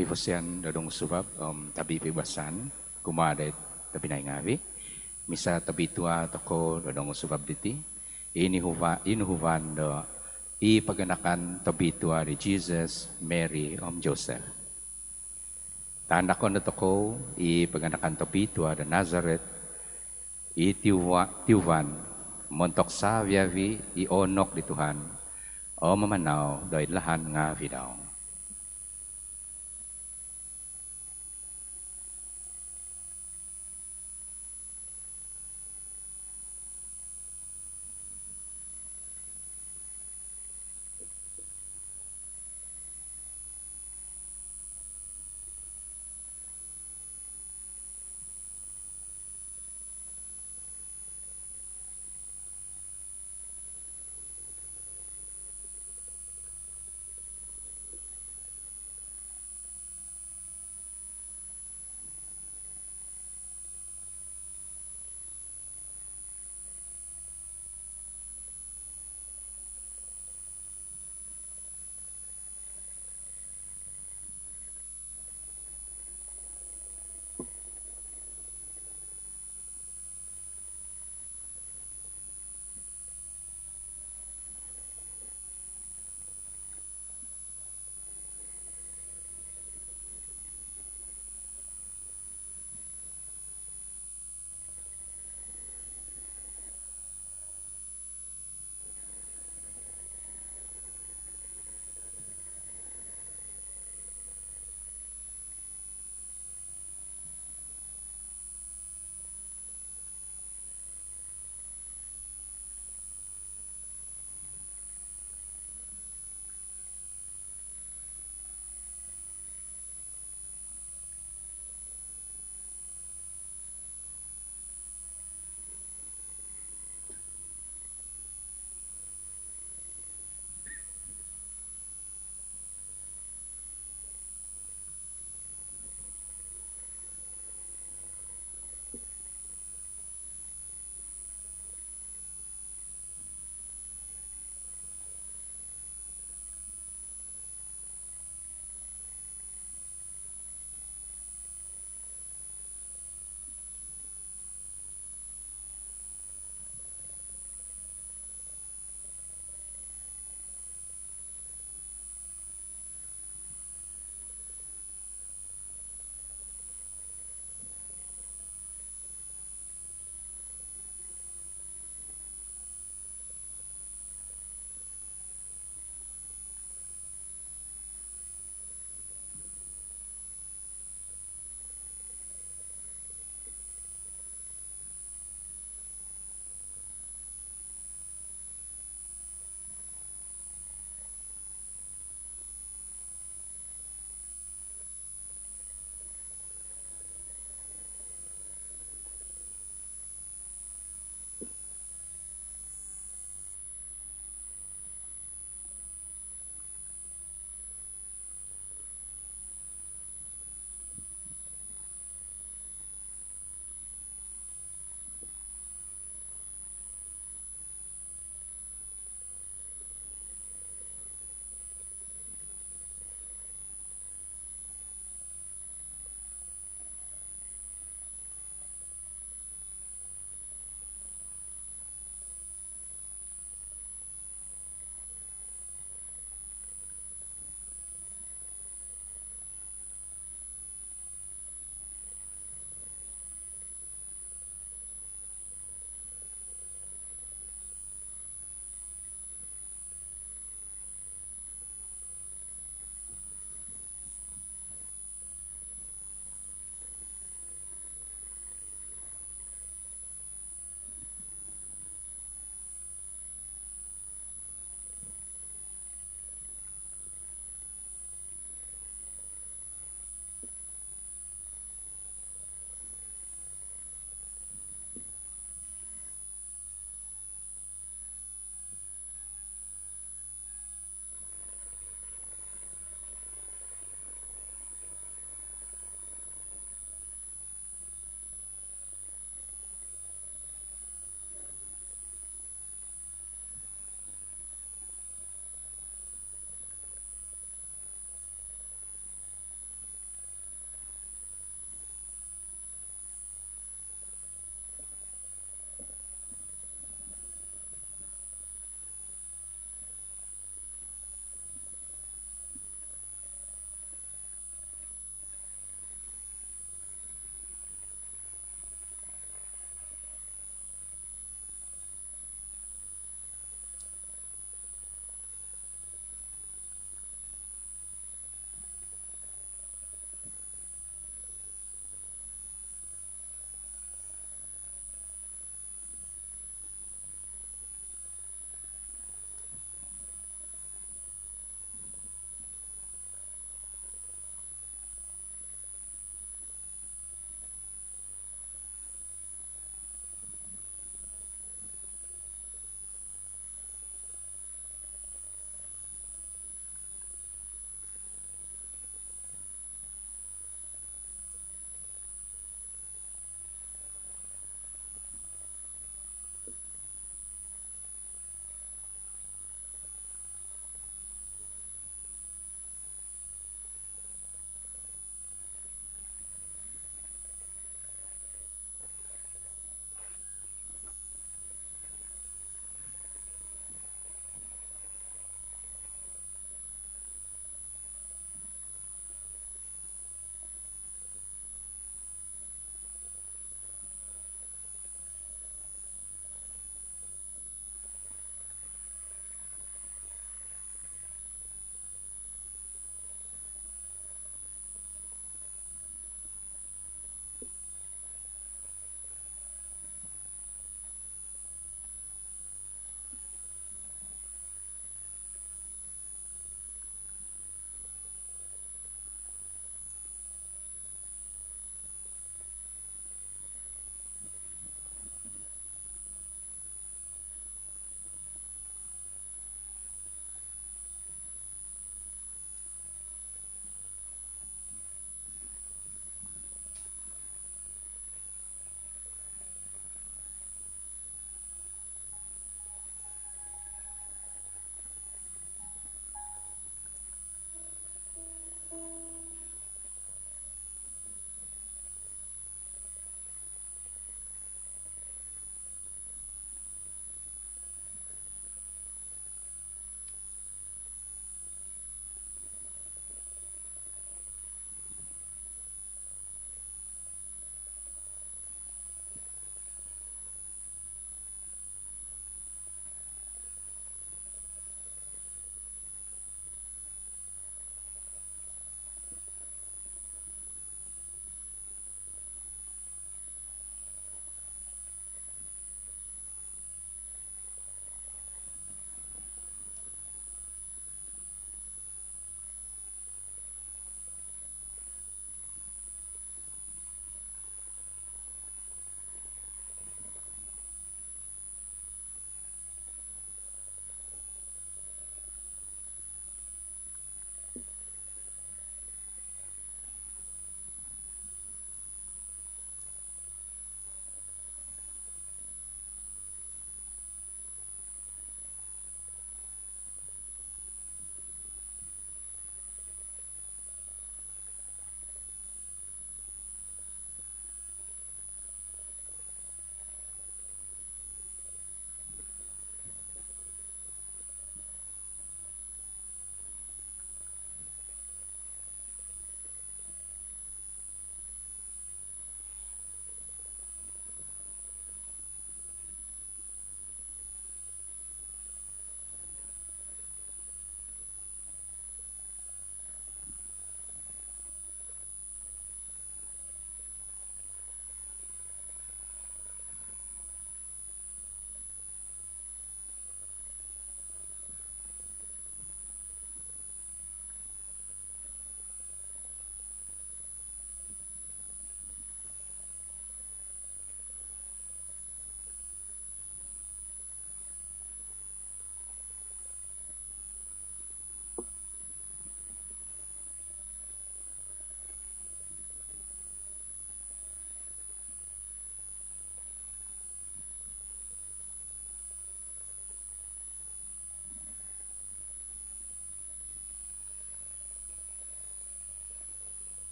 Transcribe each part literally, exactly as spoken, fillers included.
Pivosian do dongosuvab om tabi pibasan kumaa doid tobpinai ngaavi. Misa tobitua tokou do dongosuvab diti, inuhuva-, inuhuvan do i paganakan tobitua di Jesus, Mary om Joseph. Taandakon dotokou i paganakan tobitua do Nazareth, i tiuva-, tiuvan montok savi-avi i oonok di Tuhan om mamanau doid lahan ngaavi dau.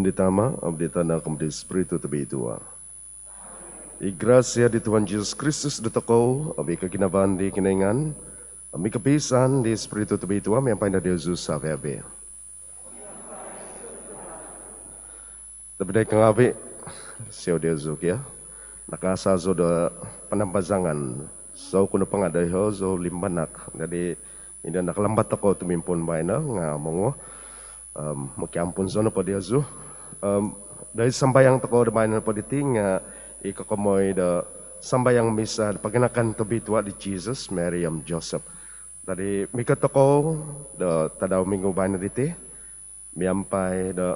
Di Tama, om di Tanak, om di Spiritu Tobitua. I grasia di Tuhan Jesus Kristus dotokou, om i koginavaan di Kinoingan, om i kopiisaan di Spiritu Tobitua, miampai no diozu savi-avi. Tobpinai ngaavi, siou diozu kio. Nakaasa zou do panambazangan. Zou ku nopo nga doiho zou limbanak. Jadi, ino nakalambat tokou tumimpuun baino nga monguo. Om, mokiampun zou nopo diozu. Om, doid sambayang tokou do baino nopo diti nga i kokomoi do sambayang misa do paganakan tobitua di Jesus, Mary om Joseph. Jadi, mikot tokou do tadau minggu baino diti miampai do,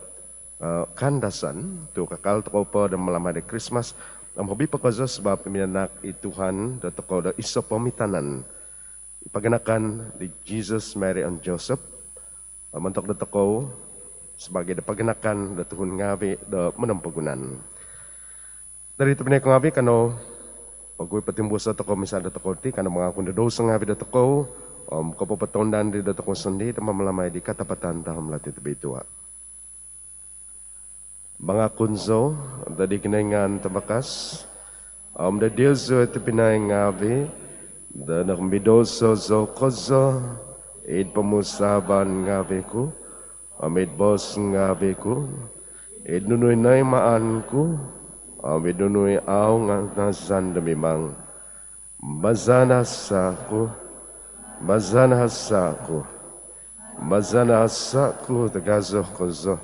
eh, kaandasan tu kakal tokou po do mamalamai do Krismas. Om hobi po kozo sabab minanak i Tuhan dotokou do iso po mitanan, i paganakan di Jesus, Mary om Joseph, eh, montok dotokou sabaagi do paganakan do tuhun ngaavi do monompogunan. Jadi tobpinai ngaavi, kanou poguhui potimbuso tokou misa dotokou ti, kanou mangakun do douso ngaavi dotokou om kopopotounda di dotokou sondii do mamalamai di katapatan tahom lati tobitua. Mangakun zou doid Kinoingan Tavakas om doid diozu tobpinai ngaavi do nokombidouso zou kozo id pomusaavan ngaavi ku, om id boos ngaavi ku, id nunu i noimaan ku, om id nunu i au ngaanazan do mimang. Maza do hasa ku, maza do hasa ku, maza do hasa ku tagazo kozo.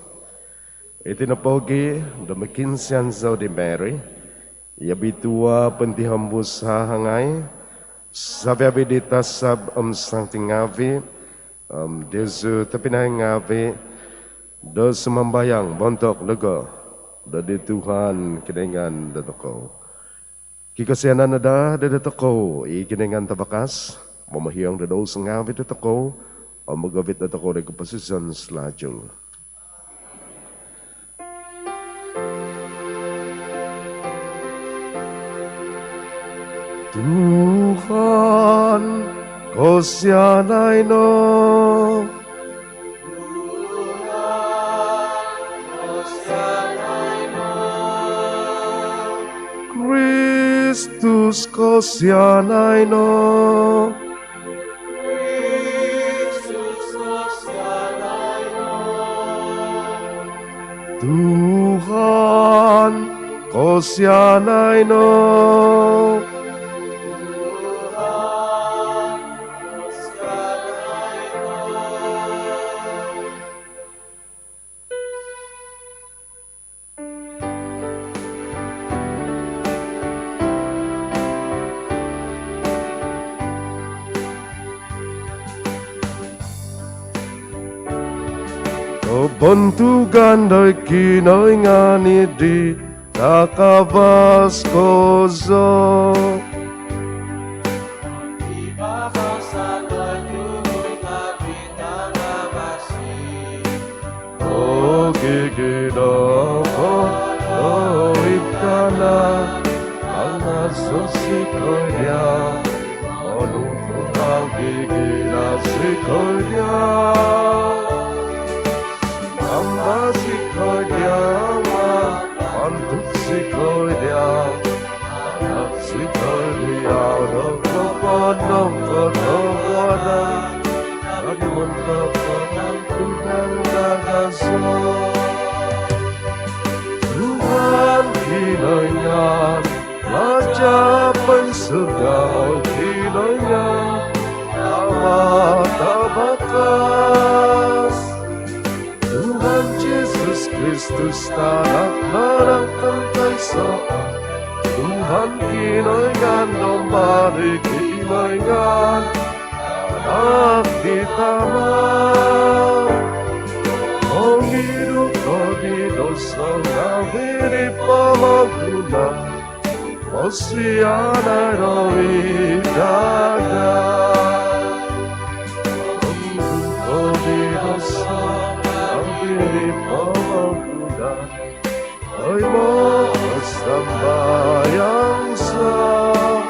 Iti no pogi do mokiinsian zou di Mary i obitua pointihombuso ngavi, savi-avi di tasab om santi ngaavi, om diozu tobpinai ngaavi do sumambayang montok dogo doid Tuhan Kinoingan dotokou. Kikosianan no daa dotokou i Kinoingan Tavakas, momohiong do douso ngaavi dotokou om mogovit dotokou doid koposizon salajul. Tuhan, kosianai no. Kristus, kosianai no. Tuhan, kosianai no. Kobontugan doid Kinoingan id di takavas kozo. Ogiginawo do id tana, angaso zikoi dia, monongkuro ogigina zikoi dia. Mamba zikoi dia, mantuk zikoi dia, anak zikoi dia do koponong kotohuadan, agi montok koponong tudang gagazo. Tuhan Kinoingan, Raja poinsurga, oi Kinoingan, Tama tavakas. Tuhan Jesus Kristus, Tanak nangku toiso. Tuhan Kinoingan, Domba di Kinoingan, Tanak di Tama. Mongidu ko di douso ngaavi di pomogunan, kosianai no id dagai. Mongidu ko di douso ngaavi di pomogunan, oi, mosambayang zou.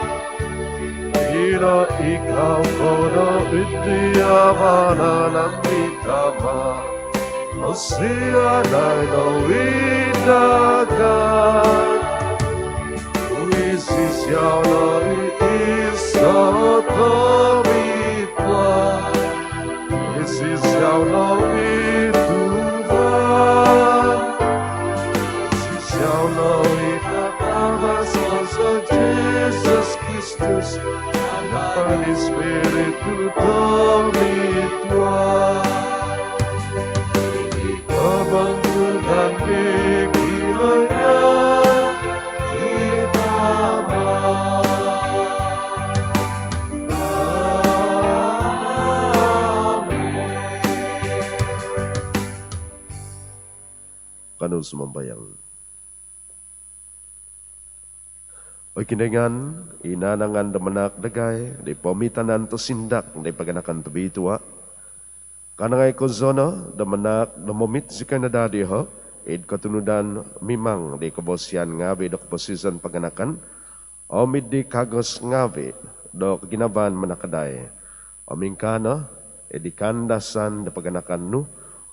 Ino ikau ko do id dia vanan om id Tama. Osianai no id dagai, isiau no i iso tobitua, isiau no i Tuhan, isiau no i Tatavas, Jesus Kristus, Anak di Spiritu Tobitua. Abang Tuhan di Kiranya kita. Amin. Kanou sumambayang. Oi Kinoingan, i nanangan do manaak dagai di pomitanan tosindak di paganakan tobitua, kanangai kozo no do manaak do momit zikoi no daa dioho id kotunudan mimang di kobosian ngaavi do koposizon paganakan, om id di kagos ngaavi do koginavaan manakadai, om ingkaa no id di kaandasan do paganakan nu,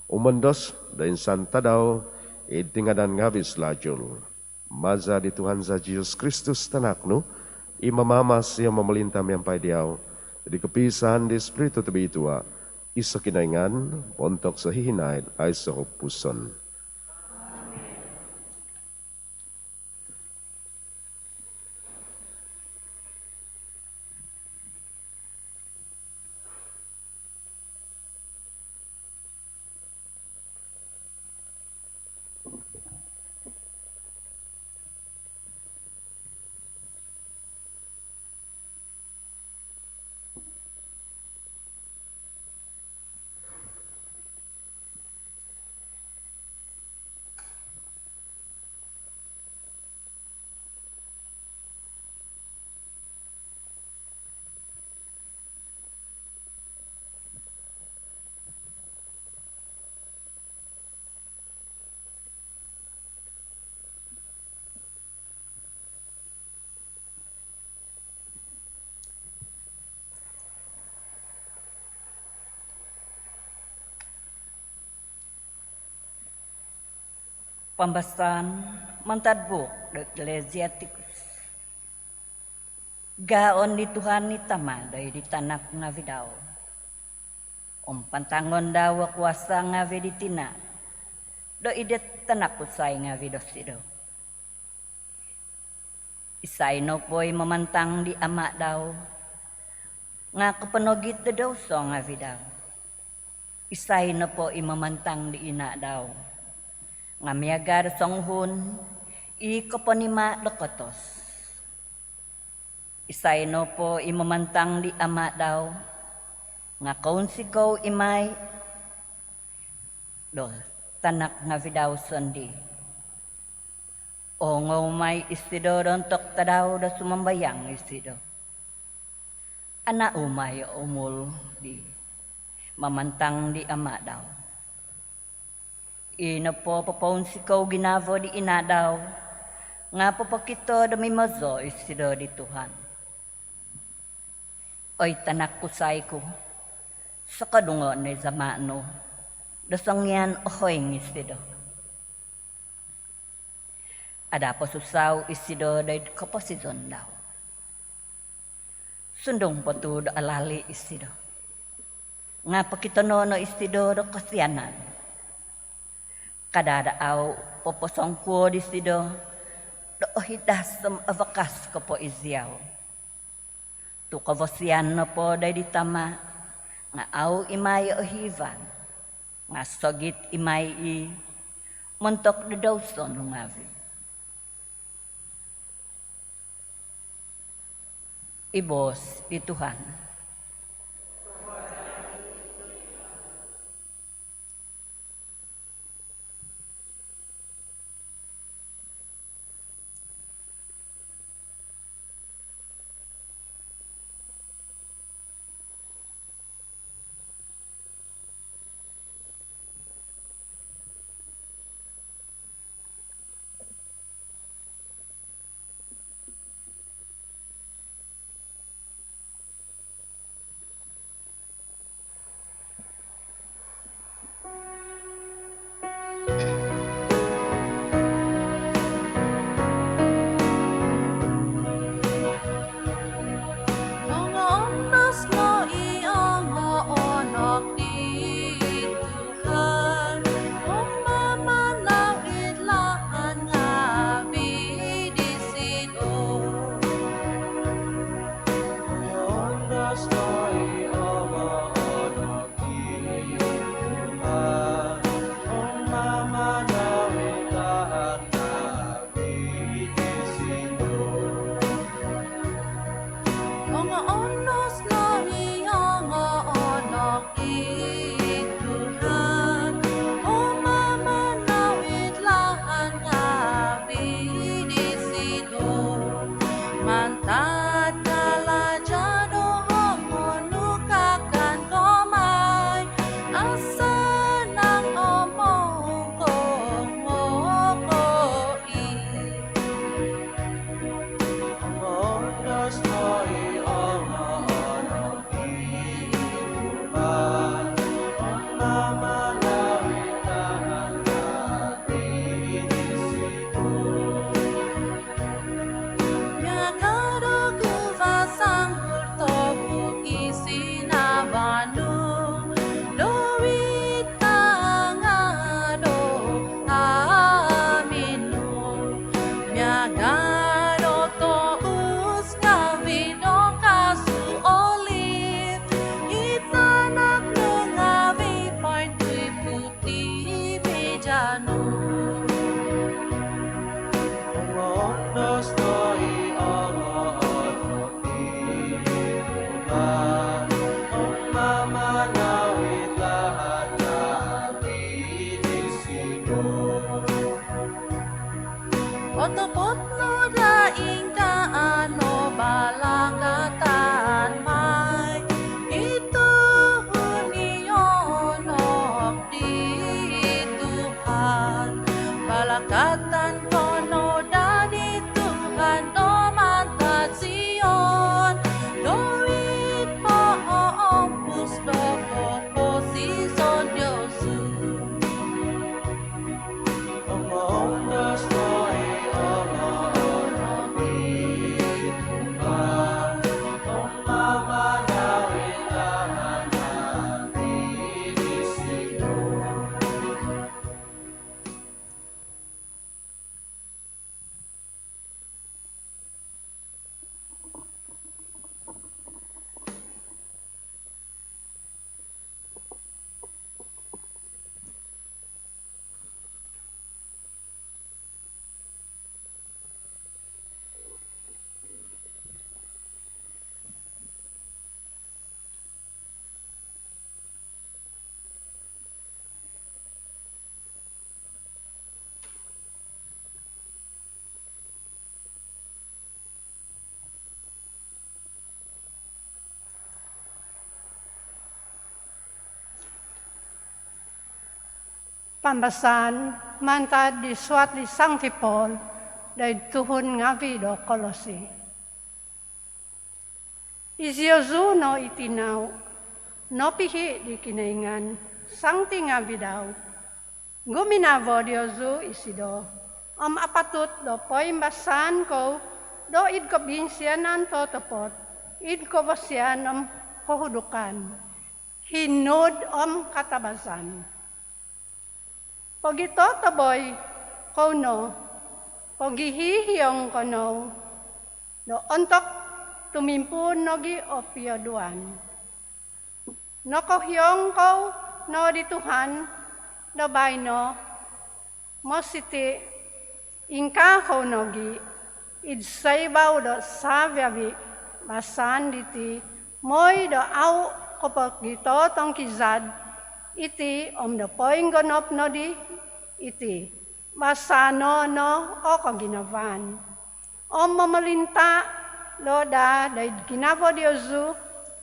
umondos do insan tadau id tingadan ngaavi salajul. Maza di Tuhan za Jesus Kristus Tanak nu, i mamamasi om momolinta miampai diau, di kopiisaan di Spiritu Tobitua, iso Kinoingan, montok sohihinaid aiso kopupuson. Pambasaan mantad buuk do Eklesiastikus. Gaon di Tuhan i Tama doid di tanak ngaavi dau, om pantangon dau o kuasa ngaavi di tina doid di tanak kusai ngaavi dosido. Isai nopo i mamantang di ama dau nga koponogit do douso ngaavi dau? Isai nopo i mamantang di ina dau nga miaga do songuhun i koponima do kotos? Isai nopo i mamantang di ama dau nga kounsikou i mai do tanak ngaavi dau sondii? Oongou mai isido do ontok tadau do sumambayang isido. Anau mai o umul di mamantang di ama dau. I nopo popounsikou ginavo di ina dau nga popokito do mimozo isido di Tuhan. Oi tanak kusai ku, sokodungo no i zama nu do songian ohoing isido. Ada posusau isido doid koposizon dau. Sundung po tu do alali isido nga pokitono no isido do kosianan. Kada do au poposongkuo disido do ohidas om avakas kopoiziau. Tu kavasian nopo doid di Tama nga au i mai ohivan, nga sogit i mai i montok do douso nu ngaavi. I boos di Tuhan. Ongoonos no i ongoonok di Tuhan, om mamanau id lahan ngaavi' disido. Mantad kalaja' do hongon nu kakan ko mai, asanang om ongongoko i. Miaga do kuvasang hurtobu i sinavanu, do id tanga' do hamin nu. Miaga do tohus ngaavi' do kazu oliv, i tanak nu ngaavi' pointuiput di mija nu. Otopot no daa ingkaa no balakatan mai i tuhun i ongoonok di Tuhan. Balakatan ko no daa di Tuhan do mantad Zion, do id poompus do koposizon diozu. Pambasaan mantad di suat di Sangti Paul doid tuhun ngaavi' do Kolosi. Iziozu no i tinau nopihi' di Kinoingan, sangti ngaavi' dau. Guminavo diozu isido om apatut do poimbasaan kou do id kobinsianan totopot, id kavasian om kohudukan, hinud om katabazan. Pogitotoboi kou no, pogihihiong kou no do ontok tumimpuun nogi o pioduan. Nokohiong kou no di Tuhan do baino mositi' ingkaa kou nogi id soibau do savi-avi' basaan diti, moi do au' kopogitotongkizad iti om do poinggonop nodi iti, basaano' no o koginavaan om momolinta' no daa doid ginavo diozu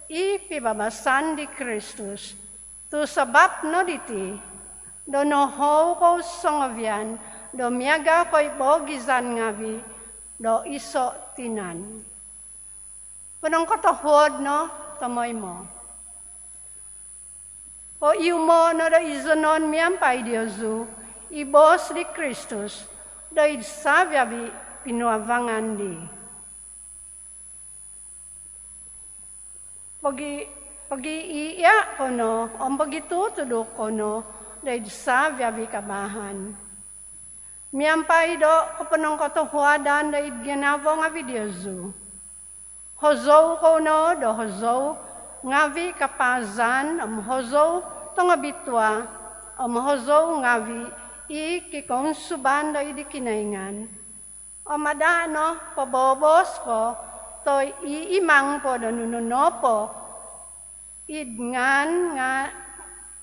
i pibabasan di Kristus. Tu sabap no diti do nohoou kou songovian do miaga' koibogizan ngaavi' do iso' tinan. Ponongkotohuod no tomoimo. Poiumo' no do izonon miampai diozu i boos di Kristus doid savi-avi' pinuavangan dii. Pogi, pogiiia' kou no om pogitutuduk kou no doid savi-avi' kabaahan miampai do koponongkotohuadan doid ginavo ngaavi' diozu. Hozou kou no do hozou ngavi' kapaazan om hozou tongobitua om hozou ngavi' i kikounsuban do id di Kinoingan. Om ada' no poboobos ko toi i imang po do nunu nopo id ngaan nga'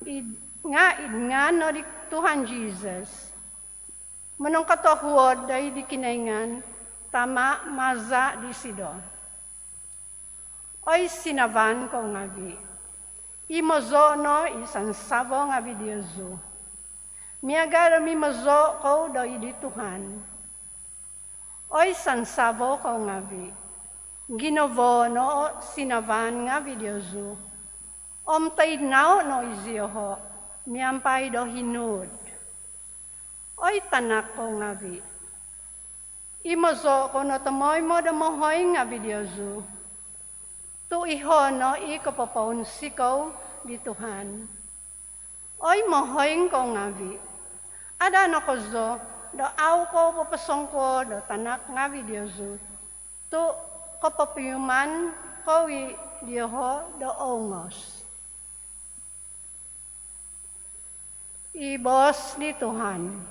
id, nga' id ngaan no di Tuhan Jisus, monongkotohuod do id di Kinoingan Tama' maza' disido. Oi sinavaan kou ngavi', imozo' no i sansavo ngavi' diozu miaga' do mimozo' kou do id di Tuhan. Oi sansavo kou ngavi', ginavo no o sinavaan ngavi' diozu om toinao' no izioho' miampai do hinuud. Oi tanak kou ngavi', imozo' kou no tomoimo do mohoing ngavi' diozu, tu' iho' no i kopopounsikou di Tuhan. Oi mohoing kou ngavi', ada' no kozo do au' kou poposongkuo do tanak ngavi' diozu, tu' kopopiuman kou i' dioho' do oungos. I boos di Tuhan.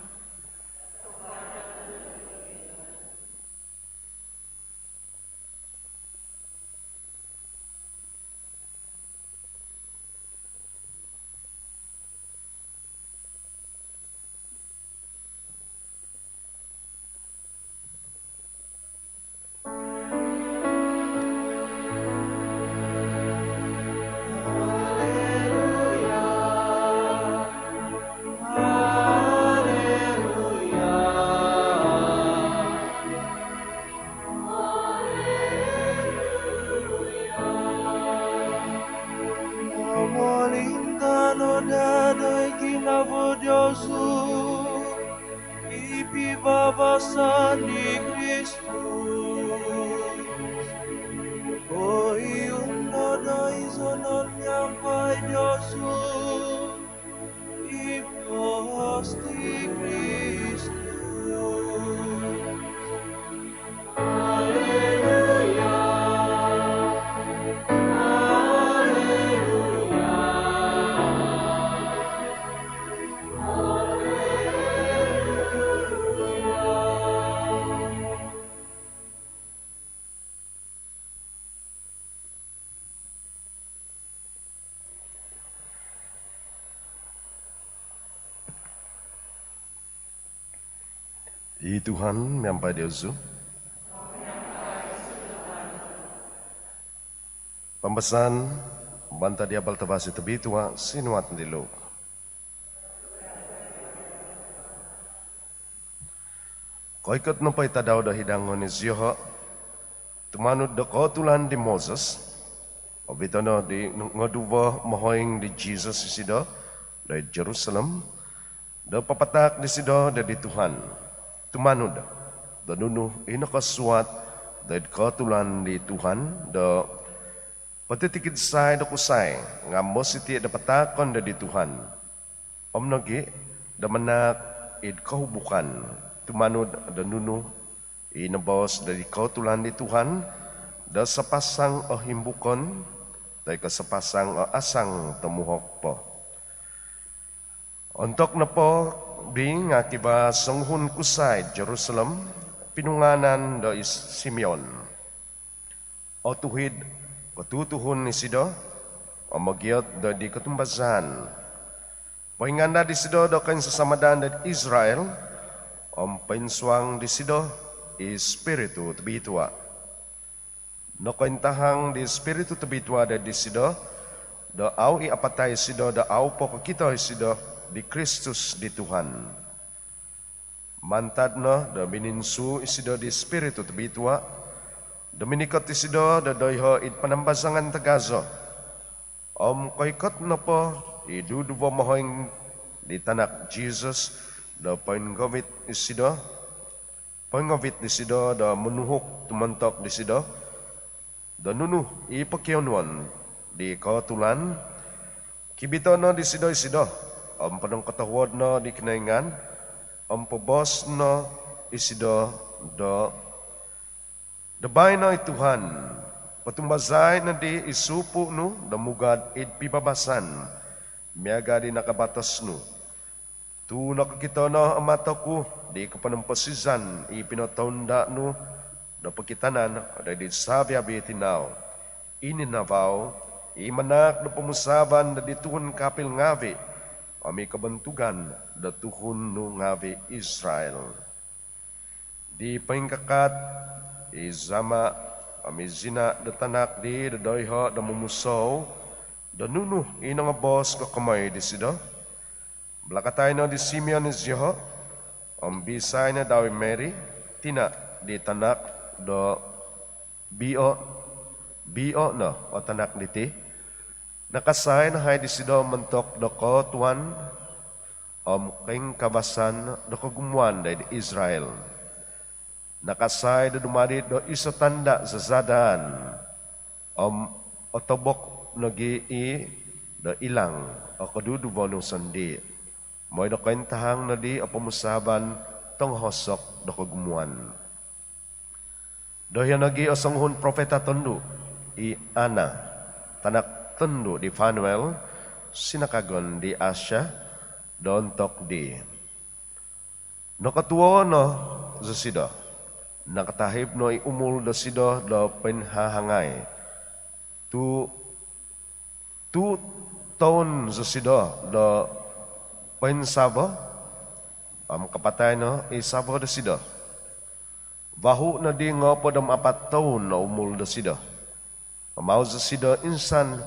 Momolinta' no daa doi ginavo diozu i pibabasan di Kristus. Koium no doi zonon miampai diozu i boos di Kristus. I Tuhan miampai diozu. Pambasaan mantad di Abal Tavasi Tobitua' sinuat di Luk. Koikot nopo i tadau do hidangon izioho', tumanud do kootulan di Moses, obito' no di ngongoduvo mohoing di Jisus isido doid Jerusalem, do papataak disido doid Tuhan, tumanud do nunu i nokosuat doid kootulan di Tuhan do, potitikid-saai do kusai nga' mositi' do pataakon doid Tuhan. Om nogi' do manaak id kohubukan tumanud do nunu i noboos doid kootulan di Tuhan do sapasang o himbukon toi ko' sapasang o asang tomuhok po. Ontok nopo di nga' kivaa songuhun kusai Jerusalem pinungaanan do i Simeon. Otuhid kotutuhun isido om mogiot doid kotumbazaan. Poingandad isido do koinsasamadan doid Israel om poinsuang disido i Spiritu Tobitua'. Nokointahang di Spiritu Tobitua' doid disido do au i' apatai isido do au po kokito isido di Kristus di Tuhan. Mantad no do mininsuu' isido di Spiritu Tobitua' do minikot isido do doiho' id panambazangan tagazo. Om koikot nopo i duduvo mohoing di tanak Jisus do poinggovit isido, poinggovit disido do monuhuk tumontok disido do nunu i pokionuon di kootulan, kibito' no disido isido om ponongkotohuod no di Kinoingan om poboos no isido do, "Do baino' i Tuhan, Potumbazai nodi i supu' nu do mugad id pibabasan miaga' di nakabatos nu, tu' nokokito no o mato ku di koponomposizan i pinotounda' nu do pokitanan do id sabi-abi tinau, i ninavau, i manaak do pomusaavan do di tuhun kaapil ngaavi' om i kobontugan do tuhun nu ngaavi' Israil. Di poingkakat, i zama' om i zina' do tanak di do doiho' do momusou do nunu i nongoboos kokomoi disido. Balakatai no di Simeon iziho', om bisai no dau i Mary, tina' di tanak do bio', bio' no o tanak diti. Nakasai no hai disido montok do kootuan om koingkabasan do kogumuan do id Israil. Nakasai do dumadi do iso tanda' zazadaan, om otobok nogi' i' do ilang o koduduvo nu sondii', moi do kointahang nodi o pomusaavan tongohosok do kogumuan. Doiho' nogi' o songuhun profeta tondu', i Anna, tanak tondu' di Fanuel, sinakagon di Asya, do ontok dii. Nokotuo no zosido, nakatahib no i umul dosido do poinhahangai. Tu, tu toun zosido do poinsavo, om kapatai no i savo dosido. Vahu' nodi ngoopod om apat toun o umul dosido. Om au' zosido insan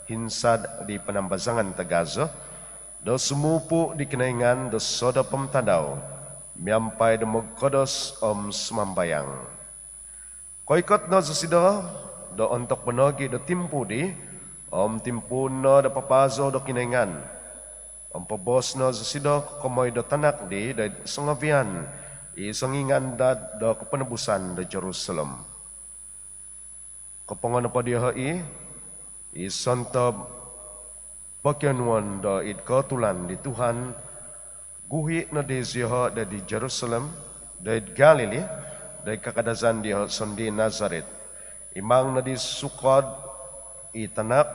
hinsad di panambazangan tagazo do sumupu' di Kinoingan do sodop om tadau, miampai do mogkodos om sumambayang. Koikot no zosido do ontok po nogi' do timpu dii, om timpuun no do papaazou do Kinoingan. Om poboos no zosido kokomoi do tanak dii do id songovian i songingandad do koponobusan do Jerusalem. Kopongo nopo dioho' i, i sontob pokionuon do id kootulan di Tuhan, guhi' nodi zioho' do id Jerusalem, do id Galili, do id kakadazan dioho' sondii' Nazarit. Imang nodi sukod i tanak,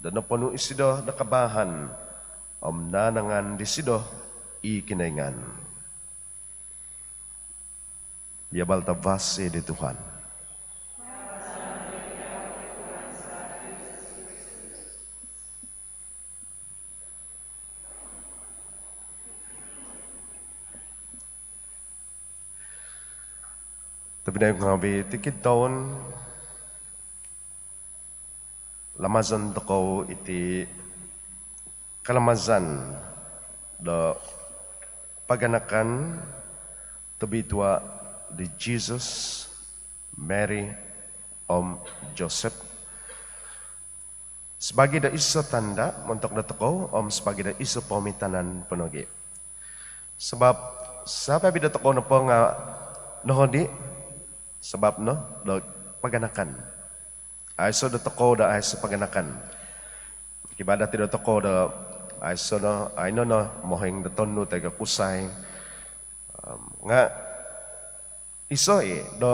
do noponu' isido do kabaahan, om naanangan disido i Kinoingan. Iti o abal tavasi di Tuhan. Tobpinai ngaavi', tikid toun lamazon tokou iti kalamazan do paganakan tobitua' di Jesus, Mary om Joseph, sabaagi do iso tanda' montok dotokou om sabaagi do iso poomitanan po nogi'. Sabap savi-avi' dotokou nopo nga' nohodi' sabap no do paganakan. Aiso' dotokou do aiso' paganakan. Kivaa dati' dotokou do aiso' no, aino no mohoing do tondu' toi ko' kusai. Om nga' iso' i' do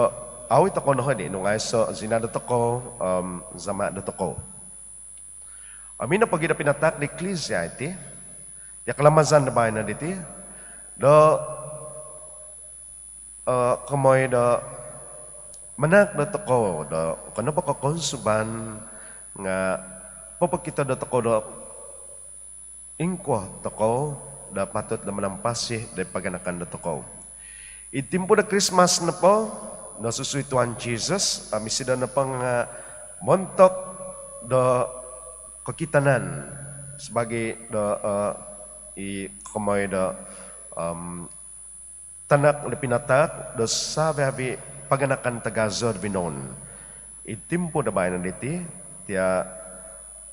au' i' tokou nohodi' nung aiso' zina' dotokou om zama' dotokou. Om ino pogi' do pinataak di Eklisia iti, tia' kalamazan do baino diti do komoi do manaak dotokou do okon nopo ko' kounsuban nga' popokito dotokou do ingkuo tokou do patut do manampasi do paganakan dotokou. Id timpu do Krismas nopo, nosusu i Tuhan Jesus om isido nopo nga' montok do kokitanan sabaagi do i komoi do tanak do pinataak do savi-avi' paganakan tagazo do vinoun. Id timpu do baino diti, tia'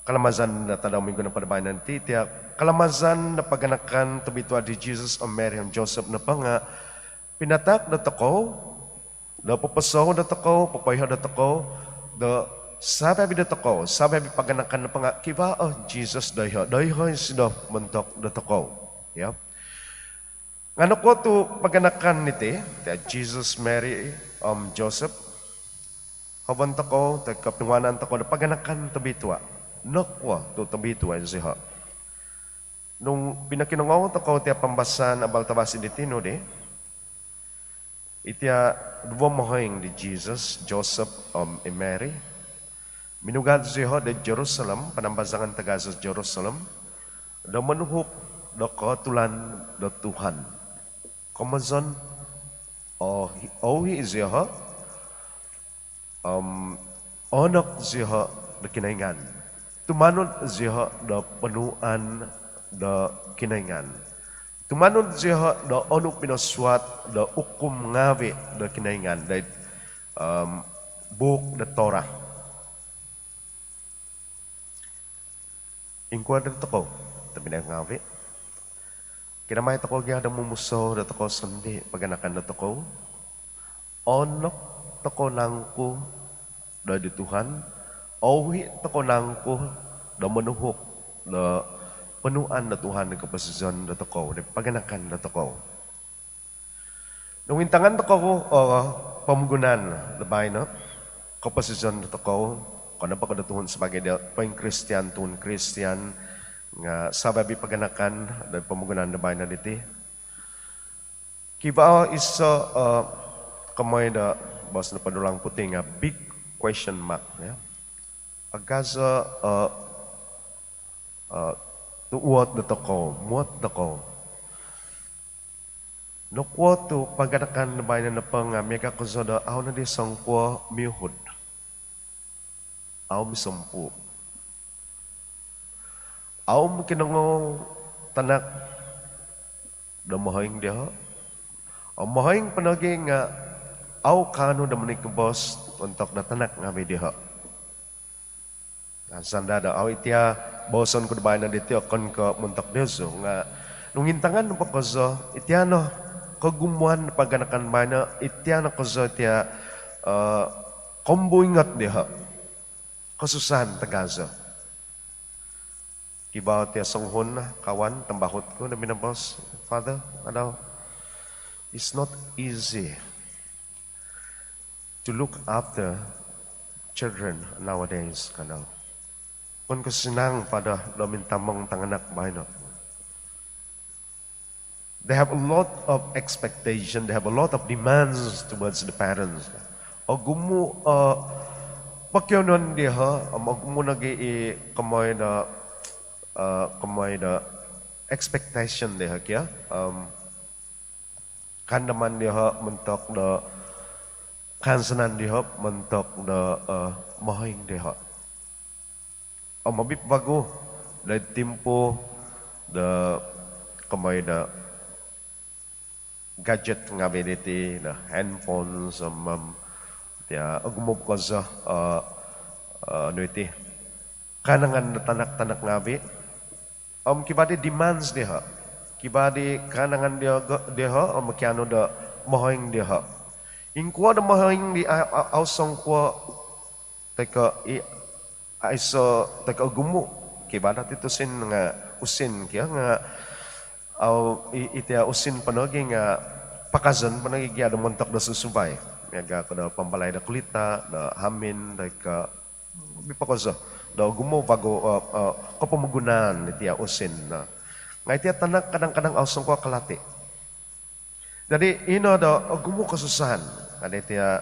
kalamazan do tadau minggu nopo do baino diti, tia' kalamazan do paganakan tobitua' di Jesus om Mary om Joseph nopo nga' pinataak dotokou do poposou dotokou, popoiho' dotokou do savi-avi' dotokou, savi-avi' paganakan nopo nga' kivaa o Jesus doiho', doiho' isido montok dotokou. Nga' nokuo tu' paganakan iti, tia' Jesus, Mary om Joseph? Hobon tokou toi ko' pinuanan tokou do paganakan tobitua'. Nokuo tu' tobitua' i zioho'? Nung pinokinongou tokou tia pambasaan abal tavasi diti nu di, itia duvo mohoing di Jisus, Joseph om i Mary, minugad zioho' di Jerusalem, panambazangan tagazo Jerusalem, do monuhuk do kootulan do Tuhan. Komozon, o, ouhi' zioho' om oonok zioho' do Kinoingan. Tumanud zioho' do ponuuan do Kinoingan. Tumanud zioho' do onu pinosuat do ukum ngaavi' do Kinoingan doid, om, buuk do Torah. Ingkuo do tokou, tobpinai ngaavi'? Kinamai tokou gia do momusou do tokou sondii' paganakan do tokou. Oonok tokou nangku do di Tuhan? Ouhi' tokou nangku do monuhuk do ponuuan do Tuhan do koposizon do tokou, do paganakan do tokou? Nung intangan tokou o pomogunan do baino, koposizon do tokou, okon nopo ko' do tuhun sabaagi do poingkristian, tuhun Kristian, nga' sabaagi paganakan do pomogunan do baino diti, kivaa o iso, eh, komoi do boos nopo do orang putih nga' big question mark, ya. Agazo, eh, eh, tuuot do tokou, muot tokou. Nokuo tu' paganakan do baino nopo nga' miaga' kozo do au nodi songkuo miuhud, au misompuu', au mokinongou tanak do mohoing dioho', om mohoing po nogi' nga' au kaanu do monikubos ontok do tanak ngaavi' dioho'. Nga' sanda' do au itia booson ku do baino diti okon ko' montok diozu, nga' nung intangan nopo kozo, itia no kogumuan do paganakan baino, itia no kozo itia, eh, kombuingot dioho', kosusaan tagazo. Kivaa o tia songuhun kawan tambahut ku do minoboos, "Father," ka dau, "it's not easy to look after children nowadays," ka dau. "Okon ko' sinang, Father, do mintamong tanganak baino. They have a lot of expectation, they have a lot of demands towards the parents." Ogumu', eh, pokionuon dioho', om ogumu' nogi' i komoi do, eh, komoi do expectation dioho' kio, om kaandaman dioho' montok do, kaansanan dioho' montok do, eh, mohoing dioho'. Om obi' po vagu doid timpu do komoi do gadget ngaavi' diti, do handphones, om, om tia ogumu' po kozo, eh, eh, nu iti, kaanangan do tanak-tanak ngaavi'. Om kivaa di demands dioho', kivaa di kaanangan dioho', dioho', om mokianu do mohoing dioho'. Ingkuo do mohoing di a-, a-, au songkuo toi ko' i-, aiso' toi ko' ogumu'? Kivaa dati tusin nga' usin kio nga' au i-, itia usin po nogi' nga' pakazon po nogi' gia do montok do susuvai. Miaga' ko do pambalai do kulita', do hamin, toi ko' obi' po kozo do ogumu' vagu, eh, eh, kopomogunaan itia usin no. Nga' itia tanak kadang-kadang au songkuo kalati. Jadi, ino do ogumu' kosusaan, ka di tia,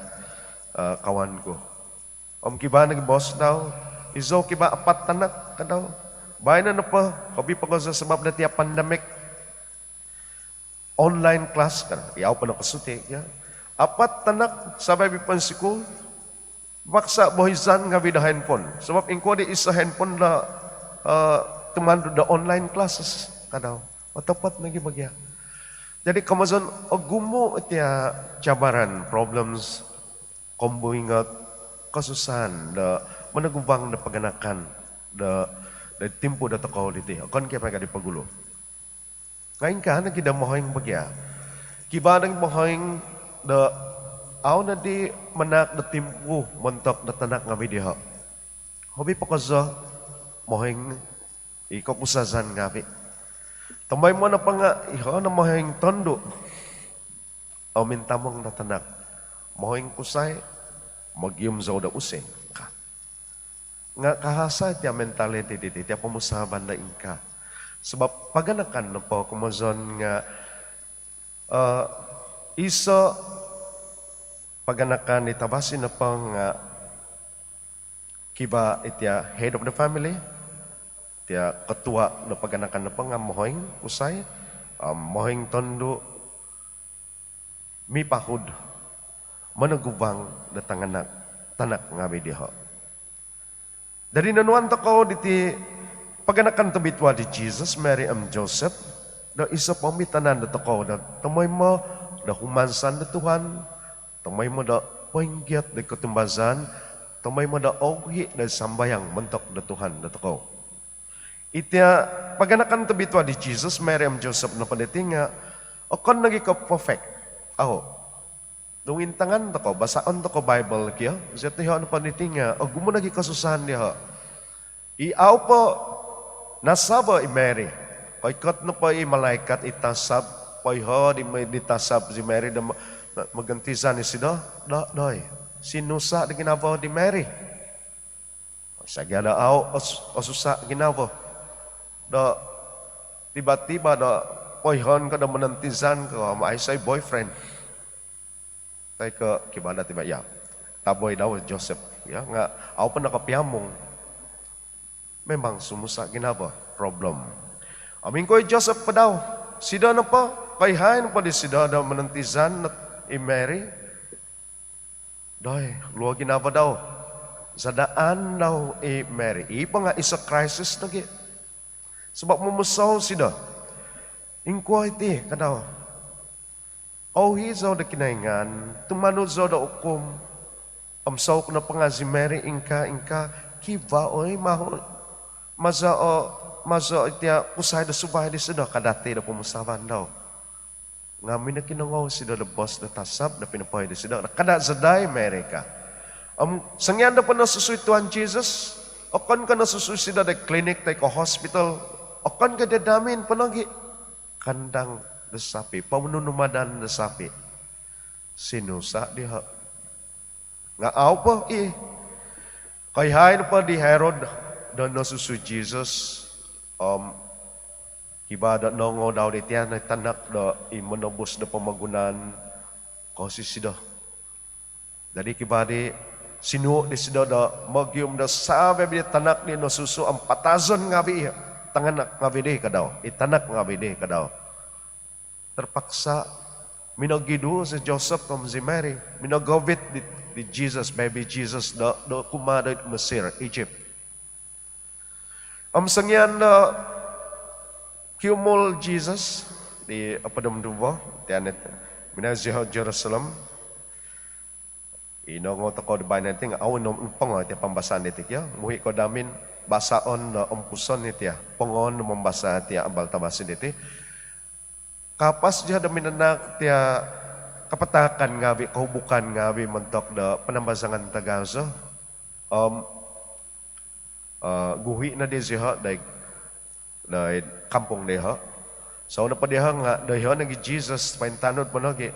eh, kawan ku. Om kivaa nogi' boos dau, "Izou kivaa apat tanak," ka dau. Baino nopo, obi' po kozo sabap do tia pandemik, online class kan, i au po nokosuti', ya. Apat tanak sabaagi ponsikul, paksa' bohizan ngaavi' do handphone. Sabap ingkuo di iso handphone do, eh, tumanud do online classes, ka dau. Otopot nogi' bo gia. Jadi komozon ogumu' tia cabaran, problems, kombuingot, kosusaan do monoguvang do paganakan do, do timpu do tokou diti. Okon ko' miaga' di pogulu. Nga' ingkaa nogi' do mohoing bo gia. Kivaa nogi' mohoing do au nodi manahak do timpu montok do tanak ngaavi' dioho'. Obi' po kozo mohoing i kokusazan ngaavi'. Tomoimo nopo nga' iho' no mohoing tondu' o mintamong do tanak. Mohoing kusai, Mogium zou do usin ka. Nga' kahasa' tia mentaliti diti, tia pomusaavan do ingkaa. Sabap paganakan nopo komozon nga' iso' paganakan di tavasi nopo nga' kivaa itia head of the family, tia ketua do paganakan nopo nga' mohoing kusai, mohoing tondu', mipahud, monoguvang do tanganak, tanak ngavi' diho'. Dadi nonuan tokou diti paganakan tobitua di Jesus, Mary om Joseph, do iso' poomitanan dotokou do tomoimo do humansan do Tuhan, tomoimo do poinggiat do kotumbazaan, tomoimo do ouhi' do sambayang montok do Tuhan dotokou. Itia paganakan tobitua di Jesus, Mary om Joseph nopo diti nga' okon nogi' ko' perfect. Au'. Nung intangan tokou, basaon tokou Bible kio, zioho' nopo diti nga' ogumu' nogi' kosusaan diho'. I au' po nasavo i Mary. Koikot nopo i malaikat i tasab, poiho' di, di tasab si Mary do mo-, mogontizan isido, do, doi. Sinusa' do ginavo di Mary. Sagia do au' os-, osusa' ginavo do tiba-tiba do poihoon ko do monontizan ko, aiso' i boyfriend. Toi ko' kivaa do tiba, ya, tavasi dau Joseph, ya, nga' au' po nokopiamung. Memang sumusa' ginavo, problem. Om ingkuo i Joseph po dau, sido nopo, koihaan po disido do monontizan i Mary. Doi, luo ginavo dau. Sadaan dau i Mary. I po nga' iso' crisis nogi'. Sabap momusou sido. Ingkuo iti, ka dau. Ouhi' zou do Kinoingan, tumanud zou do ukum. Om sou ku nopo nga' si Mary ingkaa, ingkaa, kivaa oi mahu. Maza o, maza o itia kusai do suvai disido, ka dati do pomusaavan dau. Nga' minokinongou sido do boos do tasab do pinopoiho' disido, kada' sadai Mary ka. Om songian do po nosusu i Tuhan Jesus, okon ko' nosusu isido do klinik toi ko' hospital, okon ko' id hamin po nogi'. Kandang do sapi', ponunumadan do sapi'. Sinusa' diho'. Nga' au' po i. Koihaan po di Herod do nosusu i Jesus, om kivaa do noongou dau diti, a, i tanak do i monobus do pomogunan, kosisido. Dadi kivaa di sinuhu' disido do mogium do savi-avi di tanak di nosusu om patazon ngavi', tanganak ngavi' di, ka dau, i tanak ngavi' di, ka dau. Terpaksa minogidu si Joseph om si Mary, minogovit di, di Jesus, baby Jesus do, do kumaa do id Mesir, Egypt. Om songian do kiumul Jesus di opod om duvo, tian it, minongoi zioho' Jerusalem. I noongou tokou do baino diti nga' au' no nopongo iti pambasaan diti kio. Muhi' kou do hamin basaon do ompuson iti, a, pongoon do mambasa iti abal tavasi diti. Kapas zioho' do minanahak tia kapataakan ngavi', kohubukan ngavi' montok do panambazangan tagazo. Om, eh, guhi' nodi zioho' doid, doid kampung dioho'. Sou nopo dioho' nga' doiho' nogi Jesus, pointanud po nogi.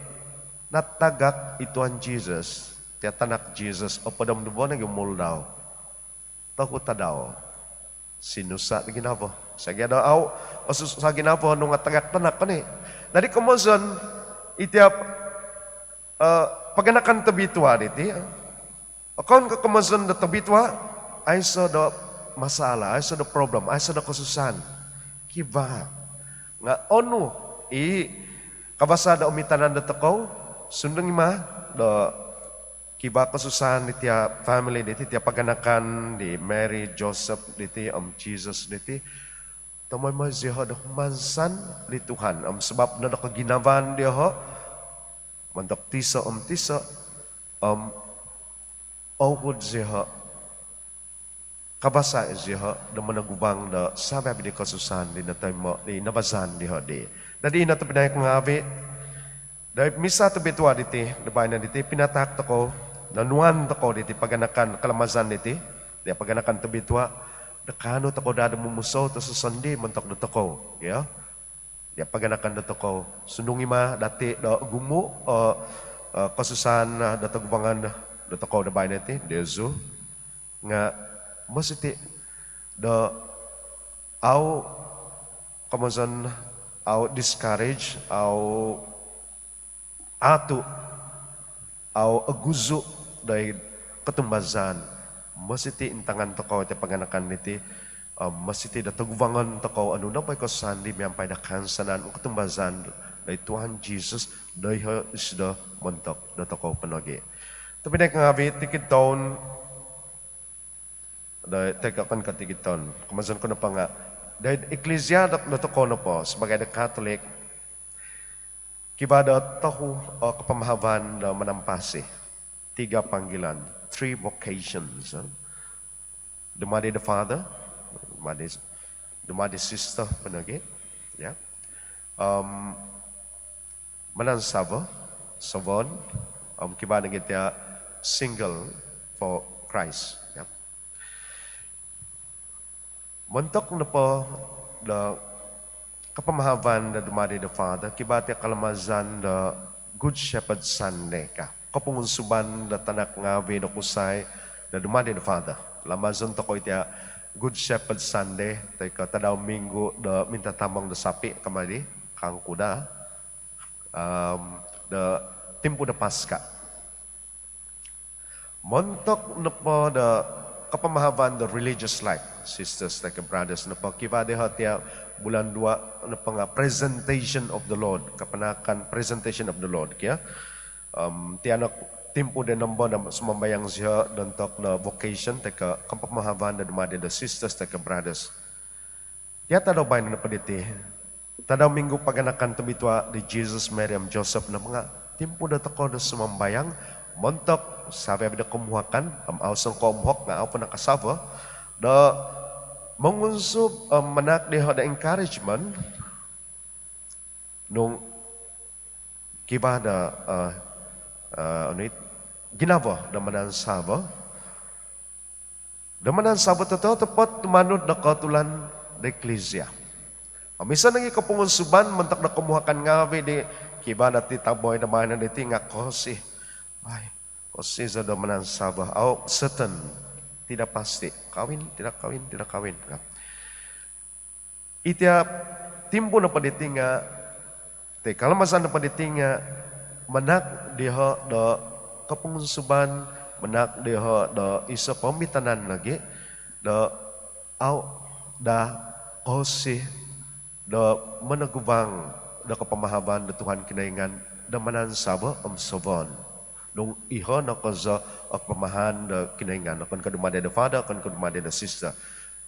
Natagak i Tuhan Jesus, tia tanak Jesus, opod om duvo nogi umul dau. Tohu tadau. Sinusa' do ginavo. Sagia do au' osusa' ginavo nung atagak tanak, koni. Dadi komozon, itia, eh, paganakan tobitua diti, okon ko' komozon do tobitua aiso' do masalah, aiso' do problem, aiso' do kosusaan. Kivaa. Nga' onu i kabasa' do omitanan dotokou, sundung i' ma do kivaa kosusaan di tia family diti, tia paganakan di Mary, Joseph diti om Jesus diti. Tomoimo zioho' do humansan di Tuhan om sabap no do koginavaan dioho' montok tiso' om tiso', om ouhud zioho', kabasa' zioho' do monoguvang do savi-avi di kosusaan di notoimo, di nabazaan dioho' di. Dadi ino tobpinai ku ngavi', doid misa tobitua diti do baino diti, pinatahak tokou, nonuan tokou diti paganakan kalamazan diti, tia paganakan tobitua, do kaanu tokou daa do momusou tososondii' montok dotokou, kio. Tia paganakan dotokou, sundung i' ma dati do ogumu' o, o, kosusaan, a, do togubangan do tokou do baino diti, diozu, nga mositi do au komozon, au discourage, au atu, au oguzu doid kotumbazaan. Mositi intangan tokou iti paganakan diti, om mositi do togubangon tokou onu nopo i kosusaan di miampai do kaansanan kotumbazaan doid Tuhan Jesus, doiho isido montok do tokou po nogi. Tobpinai ngaavi, tikid toun do, toi ko okon ko tikid toun, komozon ku nopo nga doid eklisia do, do tokou nopo sabaagi do Katolik, kivaa do tohu o kapamahavan do manampasi. Tiga panggilan, three vocations, eh. Dumadi do Father, dumadi, dumadi Sister po nogi, ya. Om manansavo, sovon, om kivaa nogi tia single for Christ, ya. Montok nopo do kapamahavan do dumadi do Father, kivaa tia kalamazan do Good Shepherd Sunday ka. Kopongunsuban do tanak ngaavi do kusai do dumadi do Father. Lamazon tokou tia Good Shepherd Sunday, toi ko tadau minggu do mintatamong do sapi, kama di, kangku daa, om do timpu do Paska. Montok nopo do kapamahavan do religious life, sisters toi ko brothers nopo, kivaa diho tia bulan dua nopo nga presentation of the Lord, kapanakan presentation of the Lord, kio. Om tia no timpu do nombo do sumambayang zioho do ontok do vocation toi ko kapamahavan do dumadi do sisters toi ko brothers. Tia tadau baino nopo diti, tadau minggu paganakan tobitua di Jesus, Mary om Joseph nopo nga timpu do tokou do sumambayang montok savi-avi do komuhakan, om au songkuo muhok nga au po nakasavo, do mongunsub om manahak diho do encouragement nung kivaa do, eh, eh, onu it, ginavo do manansavo, do manansavo totopot tumanud do kootulan do eklisia. Om iso nogi kopongunsuban montok do komuhakan ngaavi di kivaa dati taboi do baino diti nga kosi. Ai, kosi zou do manansavo, au certain, tidak pasti. Kawin, tidak kawin, tidak kawin. Itia timpu nopo diti nga, toi kalamazan nopo diti nga manahak diho do kopongunsuban, manahak diho do iso poomitanan nogi do au daa kosi do monogubang do kapamahavan do Tuhan Kinoingan do manansavo om sovon. Nung iho no kozo o kapamahavan do Kinoingan, okon ko dumadi do Father, okon ko dumadi do Sister.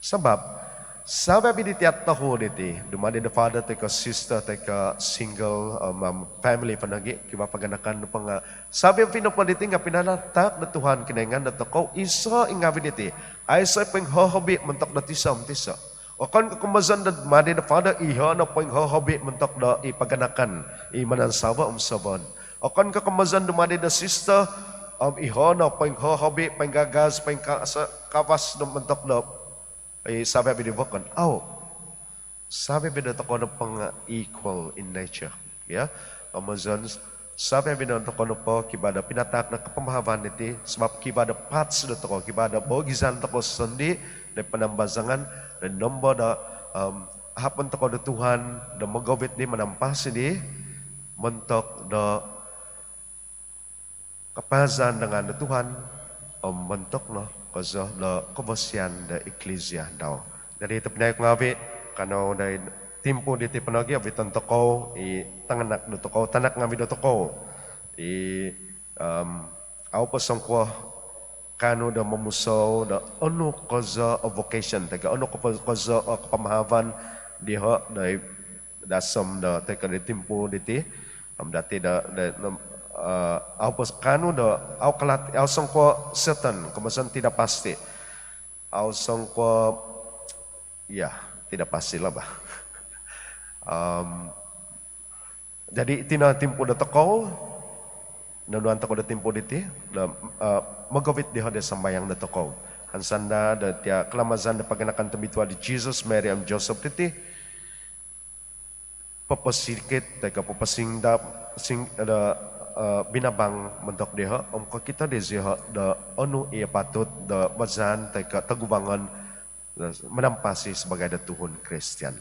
Sabab savi-avi di tia tohu diti, dumadi do Father toi ko Sister toi ko single, om, om family po nogi, kivaa paganakan nopo nga, savi-avi nopo diti nga pinatahak do Tuhan Kinoingan do tokou iso i ngaavi diti. Aiso poinghohobi montok do tiso om tiso. Okon ko komozon do dumadi do Father, iho no poinghohobi montok do i paganakan, i manansavo om sovon. Okon ko komozon dumadi do Sister, om iho no poinghohobi, poinggagas, poingka-, sa-, kapas do montok do i savi-avi di vokon. Au. Savi-avi do tokou nopo nga equal in nature. Ya, komozon savi-avi do tokou nopo kivaa do pinatahak do kapamahavan diti, sabab kivaa do parts do tokou, kivaa do boogizan tokou sondii do panambazangan do nombo do, om, ahapon tokou do Tuhan do mogovit di manampasi di montok do kapaazan do ngaan do Tuhan, om montok no kozo do kavasian do eklisia dau. Jadi tobpinai ku ngaavi, kanou doid timpu diti po nogi oviton tokou i tanganak do tokou, tanak ngaavi do tokou i, om, au po songkuo kaanu do momusou do onu kozo o vocation toi ko onu ko-, kozo o kapamahavan diho doid dasom do toi ko doid timpu diti. Om dati do, do, om, eh, au po kaanu do, au kalat, au songkuo certain, komozon tidak pasti. Au songkuo, ya, tidak pasti lah bah. Om, jadi iti no timpu do tokou, nonuan tokou do timpu diti do, eh, mogovit diho do sambayang do tokou. Hansan daa do tia kalamazan do paganakan tobitua di Jesus, Mary om Joseph diti, poposikit toi ko poposingdap, sing-, do, eh, binabang montok dioho om kokito dioho do onu i apatut do bazaan toi ko togubangon do manampasi sabaagi do tuhun Kristian.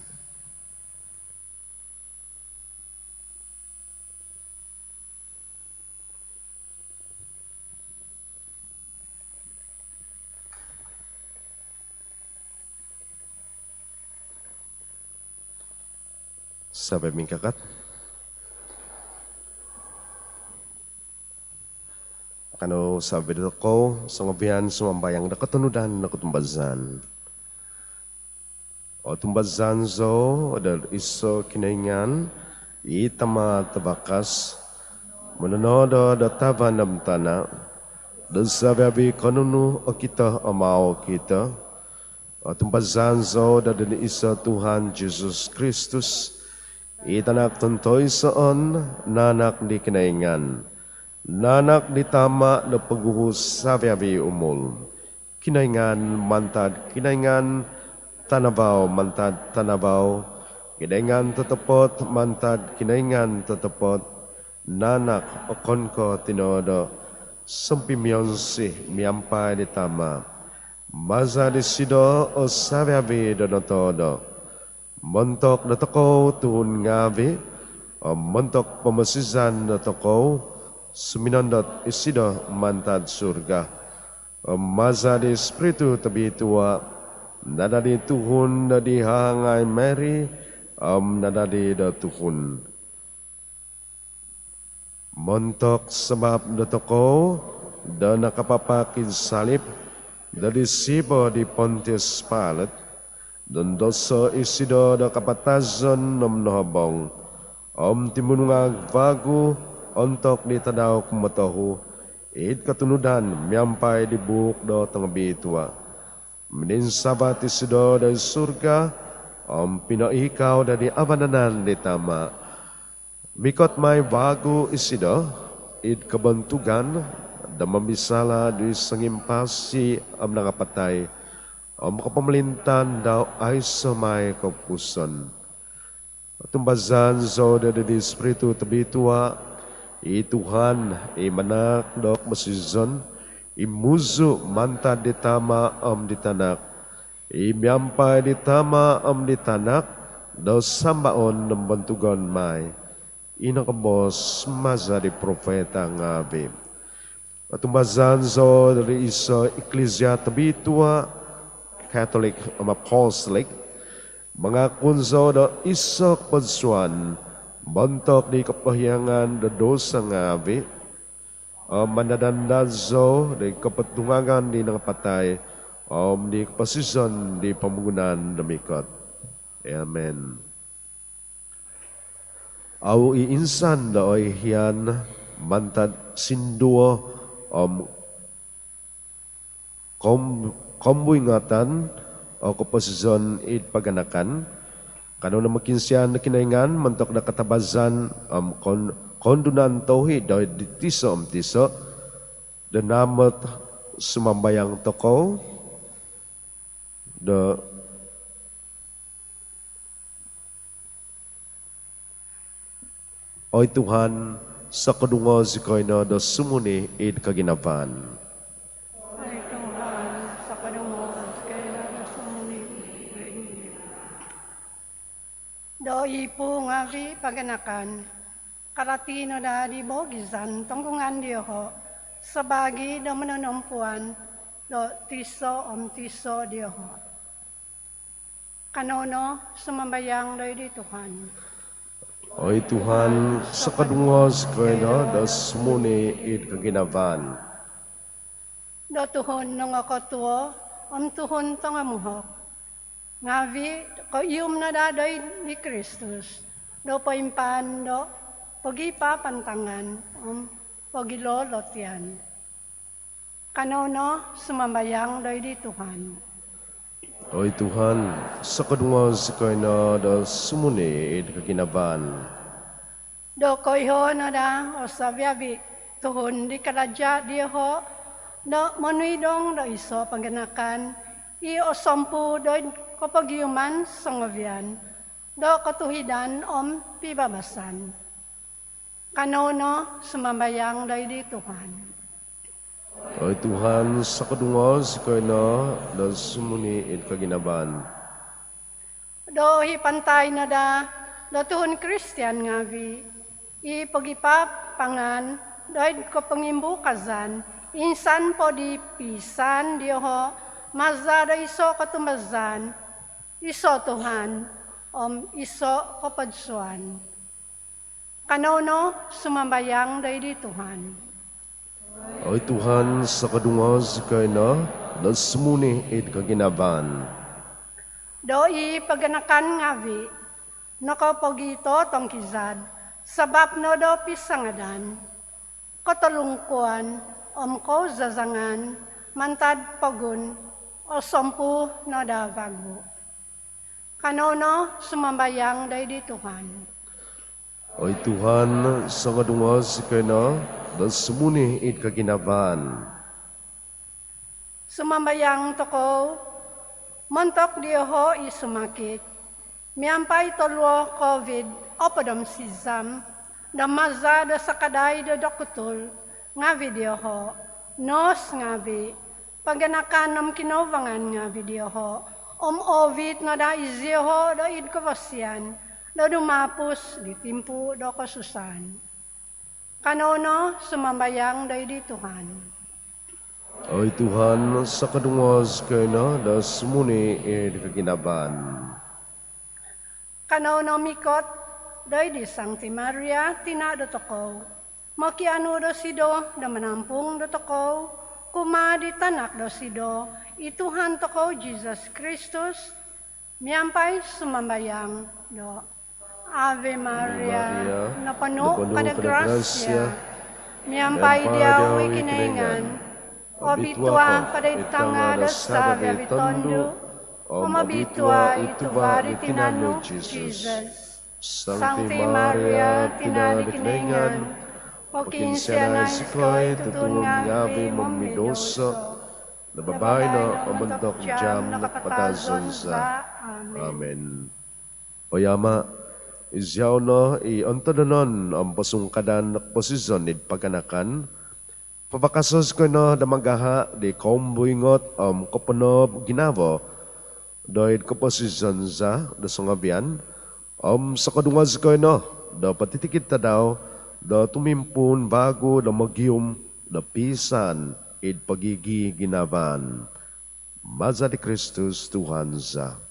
Savi-avi mingkakat. Kanou savi-avi dotokou songovian sumambayang do kotonudan do kotumbazaan. Otumbazaan zou do iso Kinoingan, i Tama Tavakas, mononodo do tavan om tana, do savi-avi ko nunu okito om au okito. Otumbazaan zou do iso Tuhan Jesus Kristus, i Tanak tontoisoon, naanak di Kinoingan, naanak di Tama do poguhu savi-avi umul. Kinoingan mantad Kinoingan, tanavau mantad tanavau, Kinoingan totopot mantad Kinoingan totopot, naanak okon ko tinoodo, sompimionsi miampai di Tama. Maza disido o savi-avi do notoodo. Montok dotokou tuhun ngaavi om montok pomosizan dotokou, suminondot isido mantad surga. Om maza di Spiritu Tobitua, nadadi tuhun do di hahangai Mary, om nadadi do tuhun. Montok sabap dotokou do nakapapak id salip do di siba di Pontius Pilate, dondoso isido do kapatazon om nohobong, om timunungag vagu ontok di tadau kumotohu, id kotunudan miampai di buuk do tongobitua. Mininsavat isido do id surga, om pinoikau do di avanan di Tama. Mikot mai vagu isido id kobontugan do momisala di songimpasi om nangapatai, om kopomolintaan dau aiso mai kopupuson. Otumbazaan zou do di Spiritu Tobitua, i Tuhan, i manahak do koposizon, i muzu mantad di Tama om di Tanak, i miampai di Tama om di Tanak do sambaon om bontugon mai, i nokoboos maza di profeta ngaavi. Otumbazaan zou do iso Iklisia Tobitua, Katolik om Apostolik. Mangakun zou do iso kopodsuan montok di kopohiongan do douso ngaavi. Om mandad-andad zou di kopotungagan di nangapatai, om di koposizon di pomogunan do mikot. Amen. Au i insan do oihian mantad sinduo om kom-, kombuingatan o koposizon id paganakan. Kanou no mokiinsian do Kinoingan montok do katabazan om kon-, koundunan touhi do di tiso om tiso, do naamot sumambayang tokou do Oi Tuhan, sokodungo zikoi no do sumuni id koginavaan. Oi Tuhan, sokodungo zikoi no do sumuni id koginavaan. Do ipu ngaavi paganakan, karati no daa di boogizan tonggungan dioho, sabaagi do mononompuan do tiso om tiso dioho. Kanou no sumambayang doid di Tuhan. Oi Tuhan, sokodungo zikoi no do sumuni id koginavaan. Do tuhun nongokotuo om tuhun tongomuhok ngaavi, koihum no daa doid di Kristus do poimpaan do pogipapantangan om pogilolotian. Kanou no sumambayang doid di Tuhan. Oi Tuhan, sokodungo zikoi no do sumuni id koginavaan. Do koiho no daa o savi-avi tuhun di kalaja dioho do monuidong do iso paganakan i osompu doid kopogiuman songovian do kotuhidan om pibabasan. Kanou no sumambayang doid di Tuhan. Oi Tuhan, sokodungo zikoi no do sumuni id koginavaan. Do hipantai no daa do tuhun Kristian ngaavi' i pogipapangan doid kopongimbukazan insan po di piisaan dioho' maza' do iso' kotumbazaan, iso' Tuhan om iso' kopodsuan. Kanou no sumambayang doid di Tuhan. Oi Tuhan, sokodungo zikoi no do sumuni id koginavaan. Do i paganakan ngaavi' nokopogitotongkizad sabap no do pisangadan, kotolungkuan om kouzazangan mantad pogun o sompu no daa vagu. Kanou no sumambayang doid di Tuhan. Oi Tuhan, sokodungo zikoi no do sumuni id koginavaan. Sumambayang tokou montok dioho' i sumakit miampai toluo Covid opod om sizam, do maza' do sakadai do dokutul ngaavi' dioho', nos ngaavi', paganakan om kinouvangan ngaavi' dioho', om oovit no daa izioho' doid kavasian do dumapus di timpu do kosusaan. Kanou no sumambayang doid di Tuhan. Oi Tuhan, sokodungo zikoi no do sumuni id koginavaan. Kanou no mikot doid di Sangti Maria, tina' dotokou, mokianu dosido do manampung dotokou kumaa di tanak dosido, i Tuhan tokou Jisus Kristus, miampai sumambayang do: Ave Maria, noponu' ko do grasia, miampai diau i Kinoingan, obitua' ko doid tanga' do savi-avi' tondu', om obitua' i tuva' di tinan nu, Jisus. Sangti Maria, tina' di Kinoingan, pokiinsianai zikoi tuhun ngaavi' momidosa, do baino om ontok jaam do kapatazon za. Amin. Oi Ama', iziau no i ontodonon om posungkadan do koposizon id paganakan. Pabakaso' zikoi no do magaha' di koumbuingot om koponoob ginavo doid koposizon za do songovian, om sokodungo zikoi no do potitikid tadau do tumimpuun vagu do mogium do piisaan id pogiginavaan. Maza' di Kristus Tuhan za.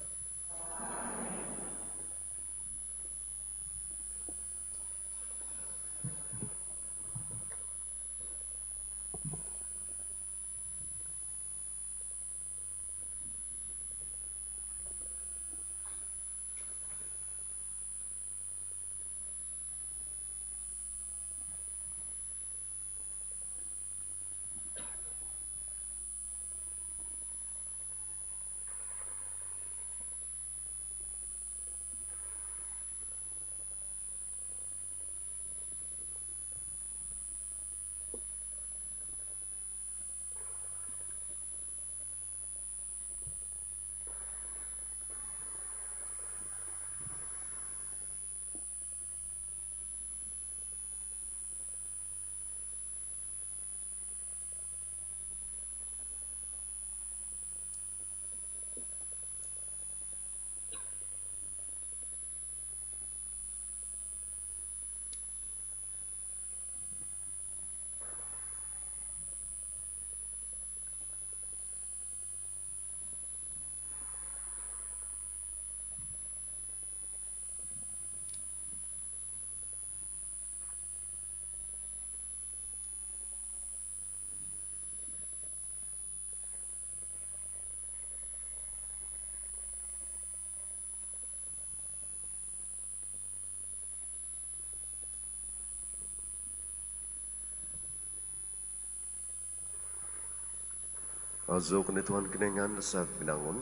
Aazou ko no Tuhan Kinoingan do savi-avi' vinangun.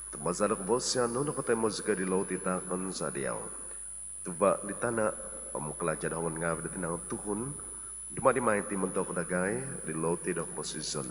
Tu maza' do kobosian nu nokotoimo zikoi di louti taakon za diau, tuva' di tana' om kalaja' do hongon ngaavi' do tinau tuhun, dumadi mai iti montok dagai di louti do koposizon.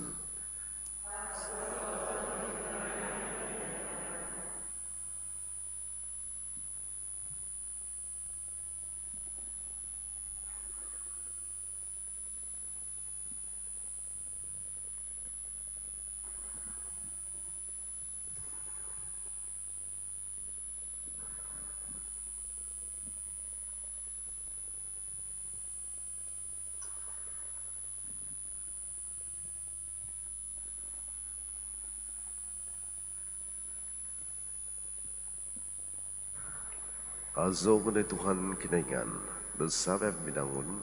Aazou no oi Tuhan Kinoingan do savi-avi' binangun,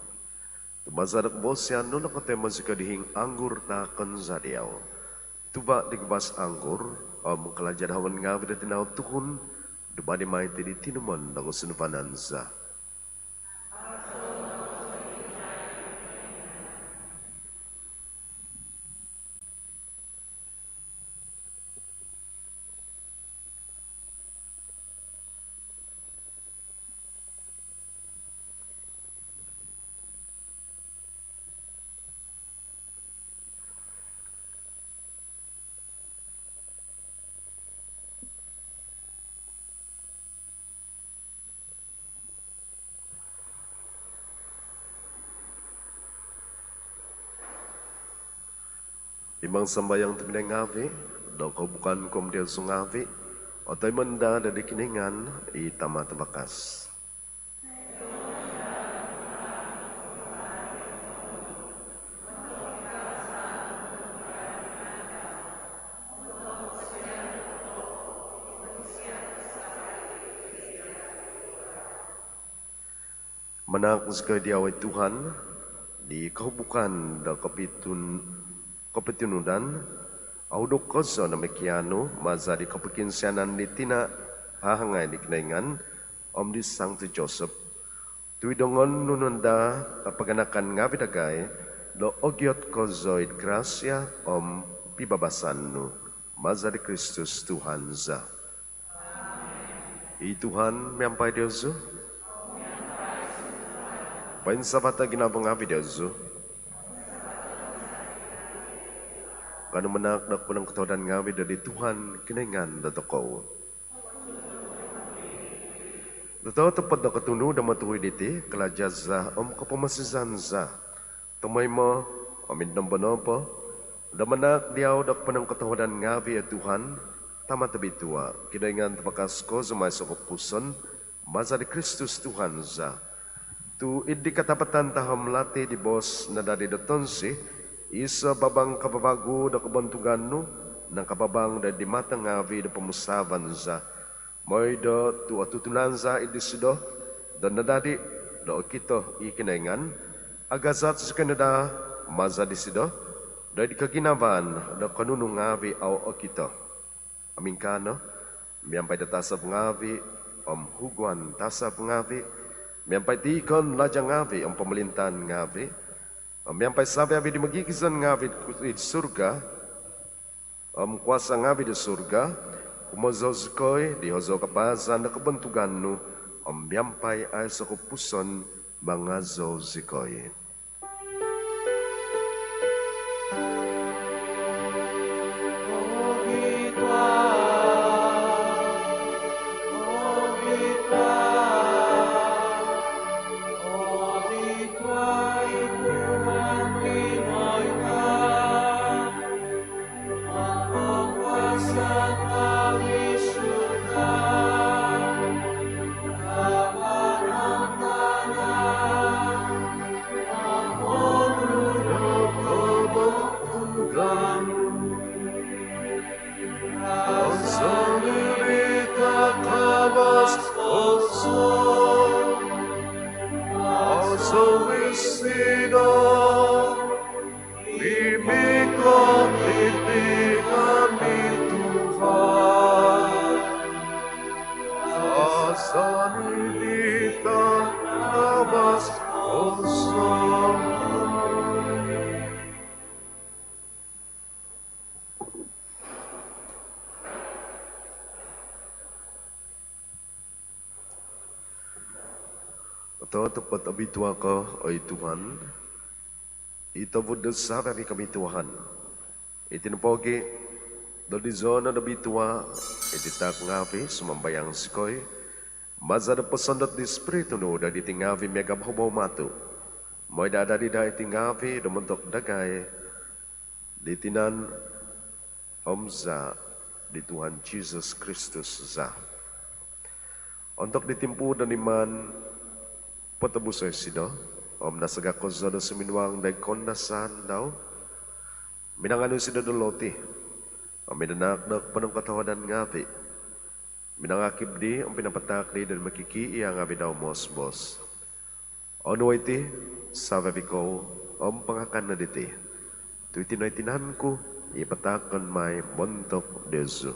tu maza' do kobosian nu nokotoimo zikoi diti anggur taakon za diau, tuva' di gubas anggur om kalaja' do hongon ngaavi' do tinau tuhun, dumadi mai iti di tinumon do kosunduvanan za. Imang sambayang tobpinai ngaavi', do kohubukan ku om diozu ngaavi' otoimo no daa di Kinoingan i Tama' tavakas. Manaak zikoi diau oi Tuhan, di kohubukan do kopitun- kopitunudan, ohuduk kozo no mokianu maza' di kopokiinsianan di tina' hahangai di Kinoingan om di Sangti Joseph. Tu' idongon nu no daa kapaganakan ngaavi' dagai do ogiot kozo id grasia om pibabasan nu, maza' di Kristus Tuhan za. I Tuhan miampai diozu. Poinsavato' ginavo ngaavi' diozu. Kanou manaak do ponongkotohuadan ngaavi' do di Tuhan Kinoingan dotokou. Totopot do kotunud om otuhid iti, kalaja' za om kopomosizan za, tomoimo om id nombo nopo, do manaak diau do ponongkotohuadan ngaavi' oi Tuhan, Tama' tobitua', Kinoingan tavakas kozo om aiso' kopupuson, maza' di Kristus Tuhan za. Tu' id di katapatan tahom lati di boos nadadi do tonsi, iso' babang kavavagu do kobontugan nu nangkababang do id di mata ngaavi' do pomusaavan za. Moi do tu' otutunan za id disido do nadadi do okito i Kinoingan, agazat zikoi no daa maza' disido do id koginavaan do konunu ngaavi' au okito. Om ingkaa no, miampai do tasab ngaavi' om huguan tasab ngaavi', miampai tiikon laja' ngaavi' om pomolintaan ngaavi', om miampai savi-avi' di mogigizon ngaavi' id surga om kuasa' ngaavi' do surga, humozou zikoi di hozou kapaazan do kobontugan nu, om miampai aiso' kopupuson mangazou zikoi. Imikot iti kami Tuhan, asanidita' tavas kosong. Totopot obitua' ko, oi Tuhan, i tovud do savi-avi' kobituaan. Iti nopogi', do dizo no do bitua' iti taak ngaavi', sumambayang zikoi, maza' do posondot di Spiritu nu do iti ngaavi' miaga' bohobou matu', moi do adadi daa iti ngaavi' do montok dagai di tinan om zaa' di Tuhan Jisus Kristus za. Ontok di timpu do niman potobuso' isido om nasaga' kozo do suminuang doid koundasaan dau, minanganu isido do loti om minanaak do ponongkotohuadan ngaavi', minangakib dii om pinapataak dii do mokikiia ngavi dau moos-boos: Onuo iti savi-avi kou om pangakan no diti, tu iti no i tinan ku i pataakon mai montok diozu.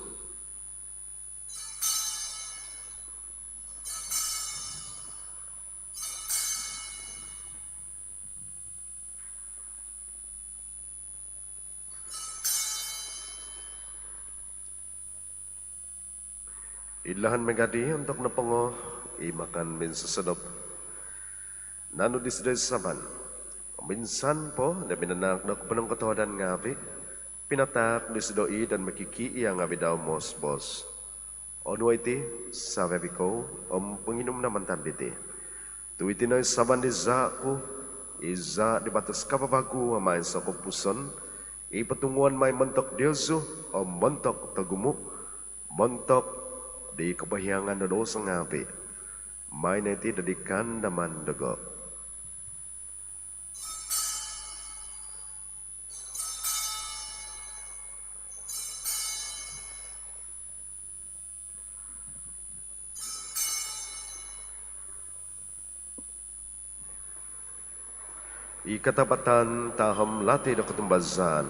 Id lahan miaga dii, ontok nopongo i makan minsosodop, naanu disido i sasaban om insan po do minanaak do koponongkotohuadan ngavi, pinataak disido i do mokikiia ngavi dau moos-boos: Onuo iti savi-avi kou om ponginum no mantad diti, tu iti no i sasaban di zaa ku, i zaa di batos kavavagu om aiso kopupuson, i potunguon mai montok diozu om montok togumu, montok di kopohiangan do douso ngavi. Maai no iti do id kaandaman dogo. I katapatan tahom lati do kotumbazaan.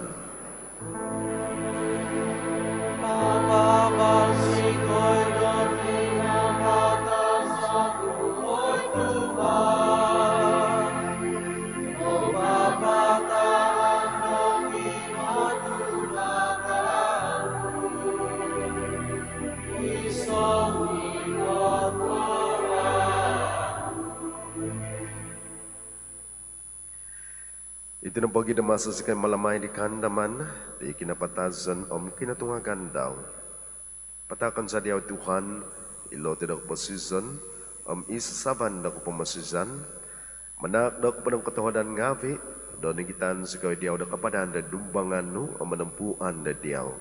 Iti no pogi do maso zikoi mamalamai di kaandaman di kinapatazon om kinotungagan dau, pataakon za diau Tuhan i loti do koposizon om i sasaban do kopomosizan, manaak do koponongkotohuadan ngavi do nigitan zikoi diau do kapadan do dumbangan nu om monompuan do diau.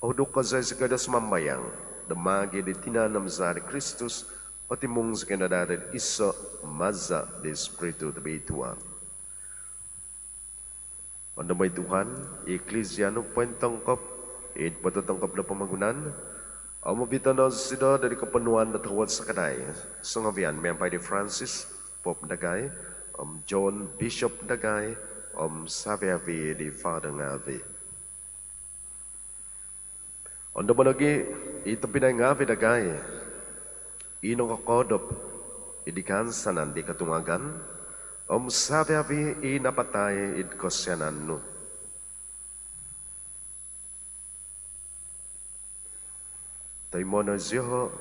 Ohuduk kozo zikoi do sumambayang do maagi di tinan om zaa di Kristus, otimung zikoi no daa do iso maza di Spiritu Tobitua. Ondomo oi Tuhan i Eklizia nu pointongkop id pototongkop do pomogunan om ovito no isido do id koponuan do tohuod sakadai songovian miampai di Francis Pop dagai om John Bishop dagai om savi-avi di Father ngavi. Ondomo nogi i tobpinai ngavi dagai i nongokoodop id kaansanan di kotungagan om savi-avi i napatai id kosianan nu. Toimo no zioho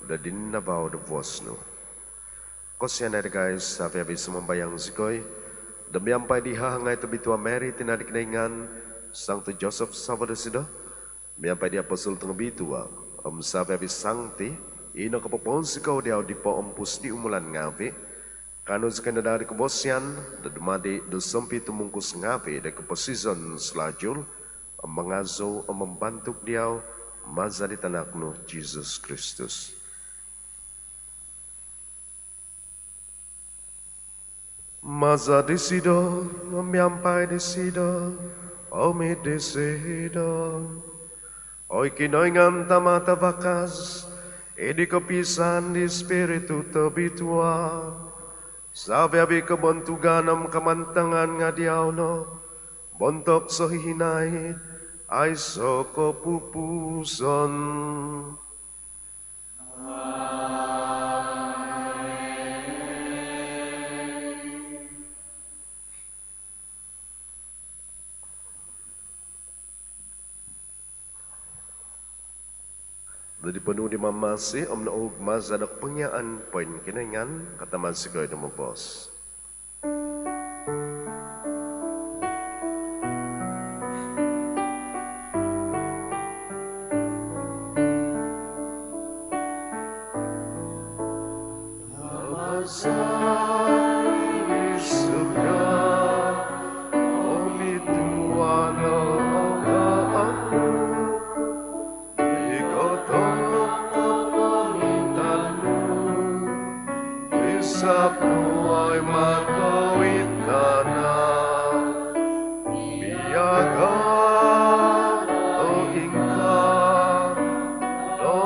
do dinavau do vuos nu. Kosianai dagai savi-avi, sumambayang zikoi do miampai di hahangai tobitua Mary tina di Kinoingan, Sangti Joseph savo dosido, miampai di apostol tongobitua om savi-avi sangti i nokopoponsikou diau di poompus di umulan ngavi, kaanu zikoi no daa di kobosian do dumadi do sompitumungkus ngavi do koposizon salajul om mangazou om mambantug diau maza di tanak nu Jesus Kristus. Maza disido om miampai disido om id disido, oi Kinoingan Tama Tavakas, id kopiisaan di Spiritu Tobitua, savi-avi kobontugan om kamantangan nga diau no montok sohihinaid aiso kopupuson. Do di ponuu di mamasi om noug maza do kopongiaan poingkinoingan, kaanu zikoi do moboos: Tama za id surga, obitua no o ngaan nu, ikot no o kopomolintaan nu, i sapuai mantad id tana miaga do ingkaa do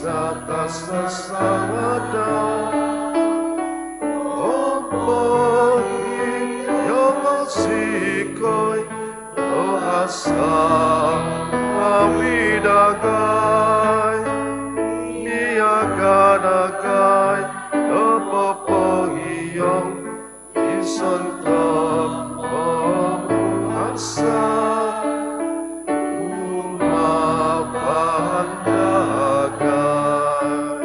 atas sangada om pogiong zikoi do hasa ngaavi dagai. Miaga dagai do popogiong i sontob pomuhasa kumaa dagai.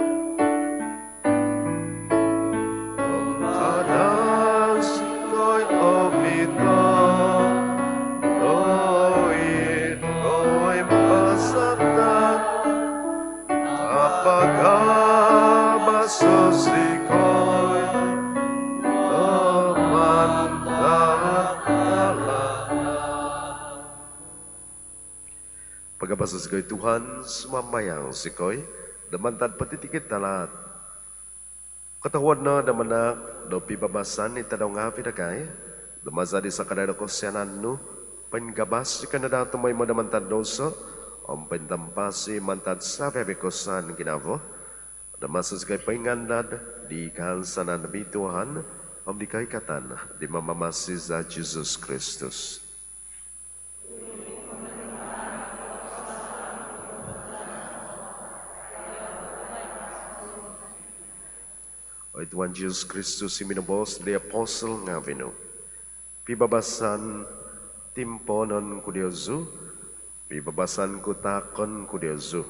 Om kada zikoi ovito doid koimbazatan, apagabas zikoi do mantad tahaat. Pagabas zikoi Tuhan, sumambayang zikoi, do mantad potitikid tahaat. Kotohuod no do manaak do pibabasan id tadau ngaavi dagai, do maza di sakadai do kosianan nu, poingabas zikoi no daa tomoimo do mantad douso om pointampasi mantad saviavi kosusaan ginavo, do maso zikoi poingandad di kahansanan tobitua om di koikatan di Mamamasi za Jesus Kristus. Oi Tuhan Jesus Kristus, i minoboos di apostol ngaavi nu, pibabasan timpoonon ku diozu, pibabasan ku taakon ku diozu.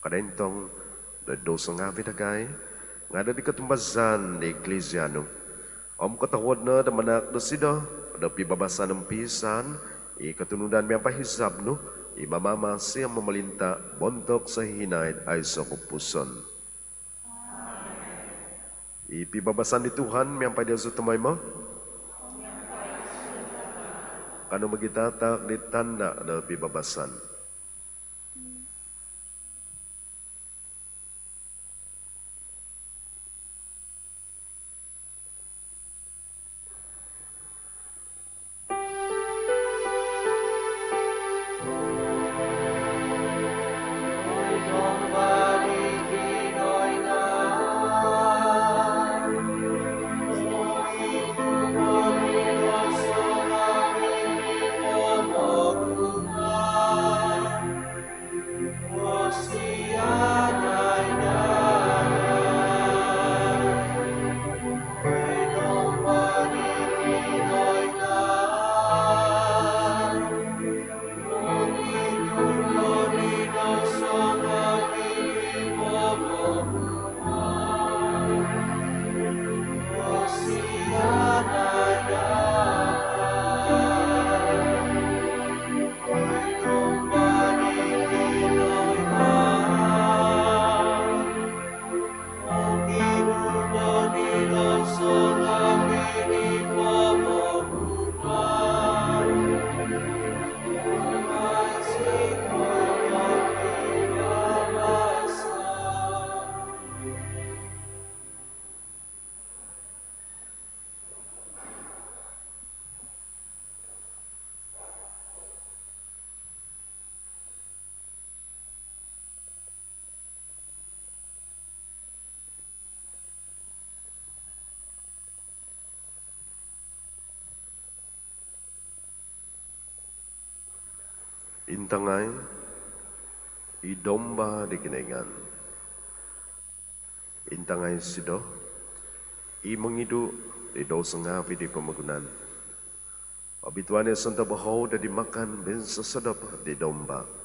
Kada intong do douso ngaavi dagai, nga do di kotumbazaan di Eklizia nu. Om kotohuod no do manaak dosido do pibabasan om piisaan i kotunudan miampai hizab nu, i mamamasi om momolinta bontok sohihinaid aiso kopupuson. I pibabasan di Tuhan miampai diozu tomoimo. Kanou mogitataak di tanda do pibabasan. Intangai i Domba di Kinoingan. Intangai isido i mongidu di douso ngaavi di pomogunan. Obituan i sontob ohou do di makan minsosodop di Domba.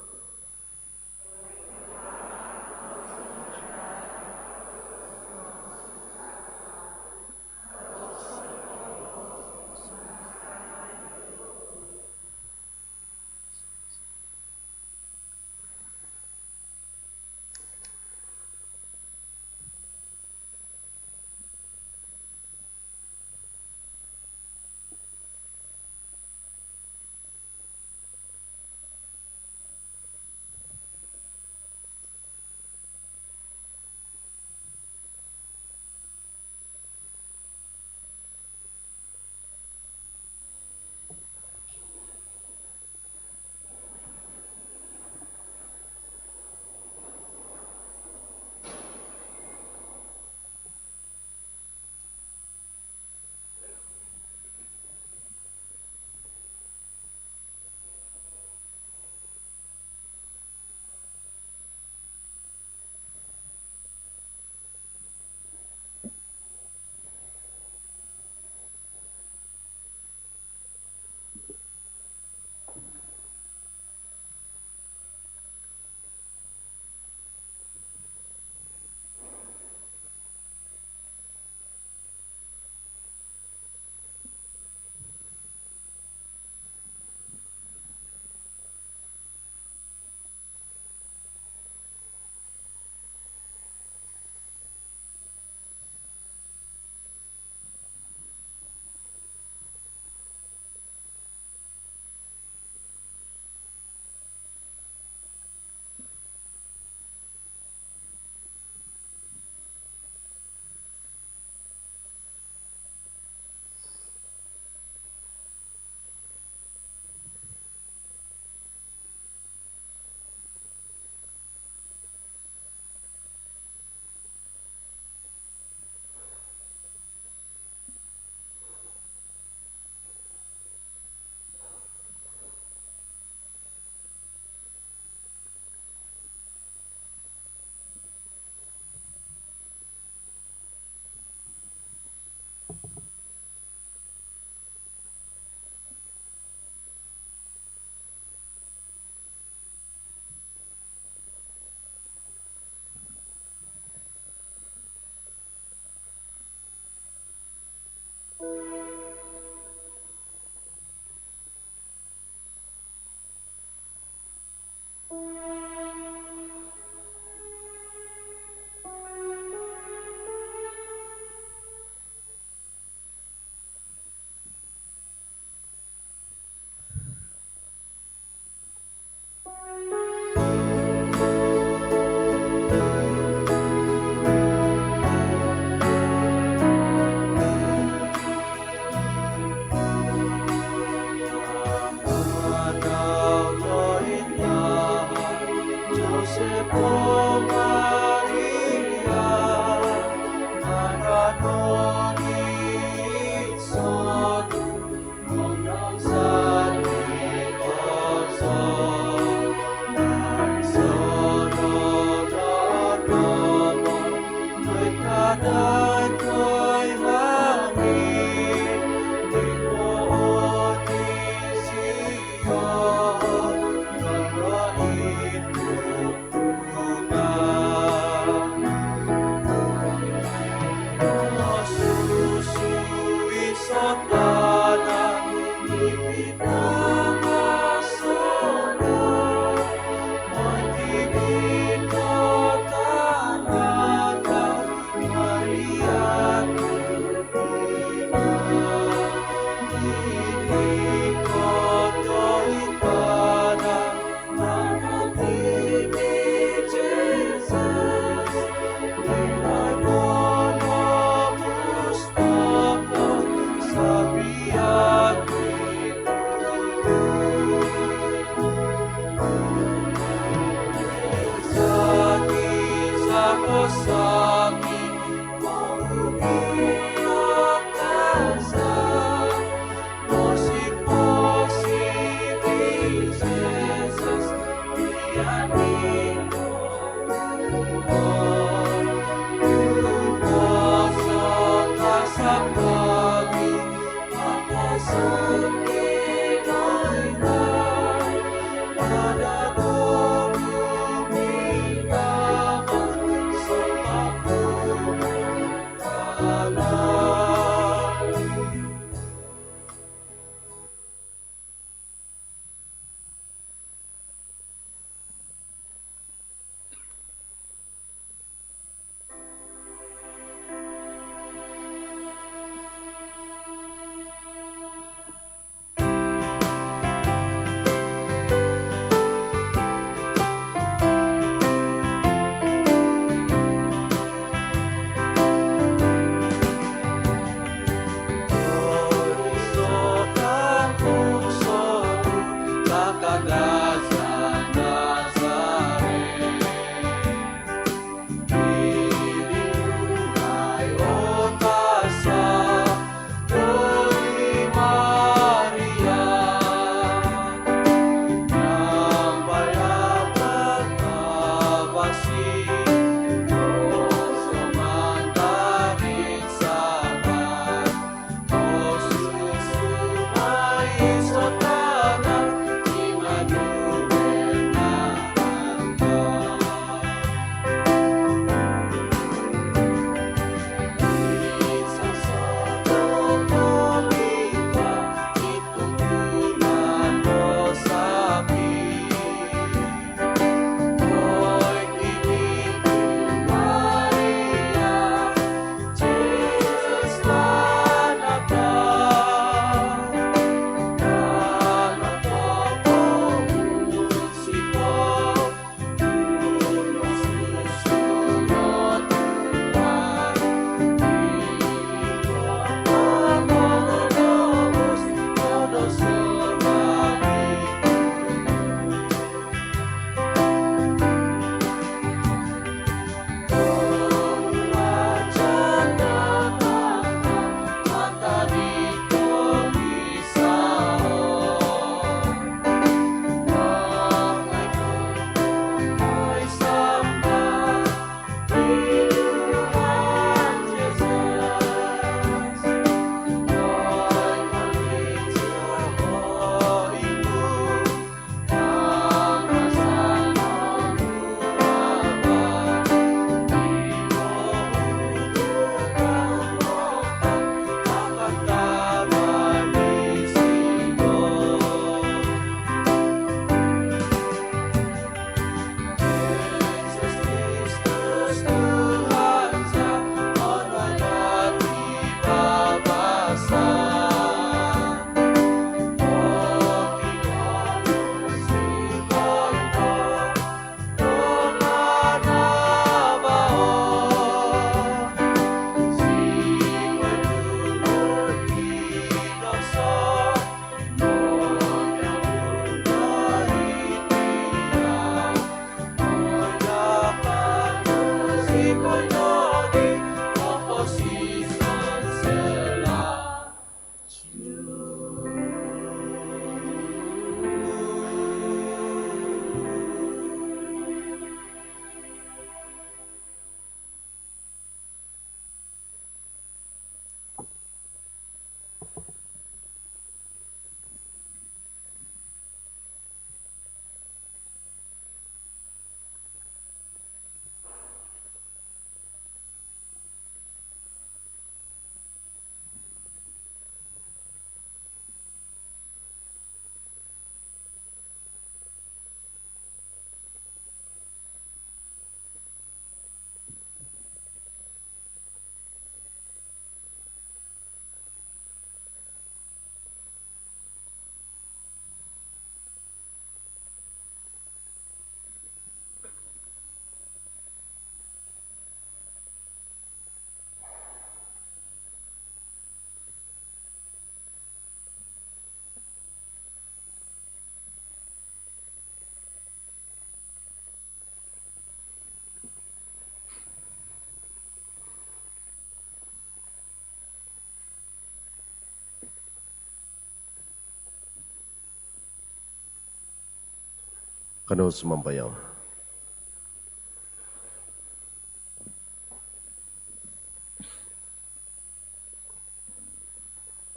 Kanou sumambayang.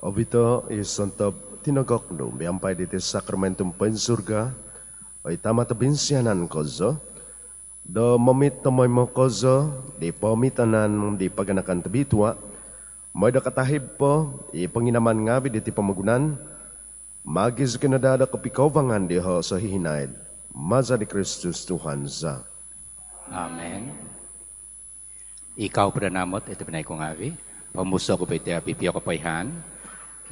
Obito i sontob tinogok nu miampai diti sakramentum poinsurga, oi Tama tobinsianan kozo, do momit tomoimo kozo di poomitanan di paganakan tobitua, moi do katahib po i ponginaman ngaavi diti pomogunan, magizuki no daa do kopikouvangan dioho sohihinaid. Maza di Kristus Tuhan za. Amen. Ikau po do namot, iti pinaikung avi. Pombuso ku po iti api pio kopoihaan.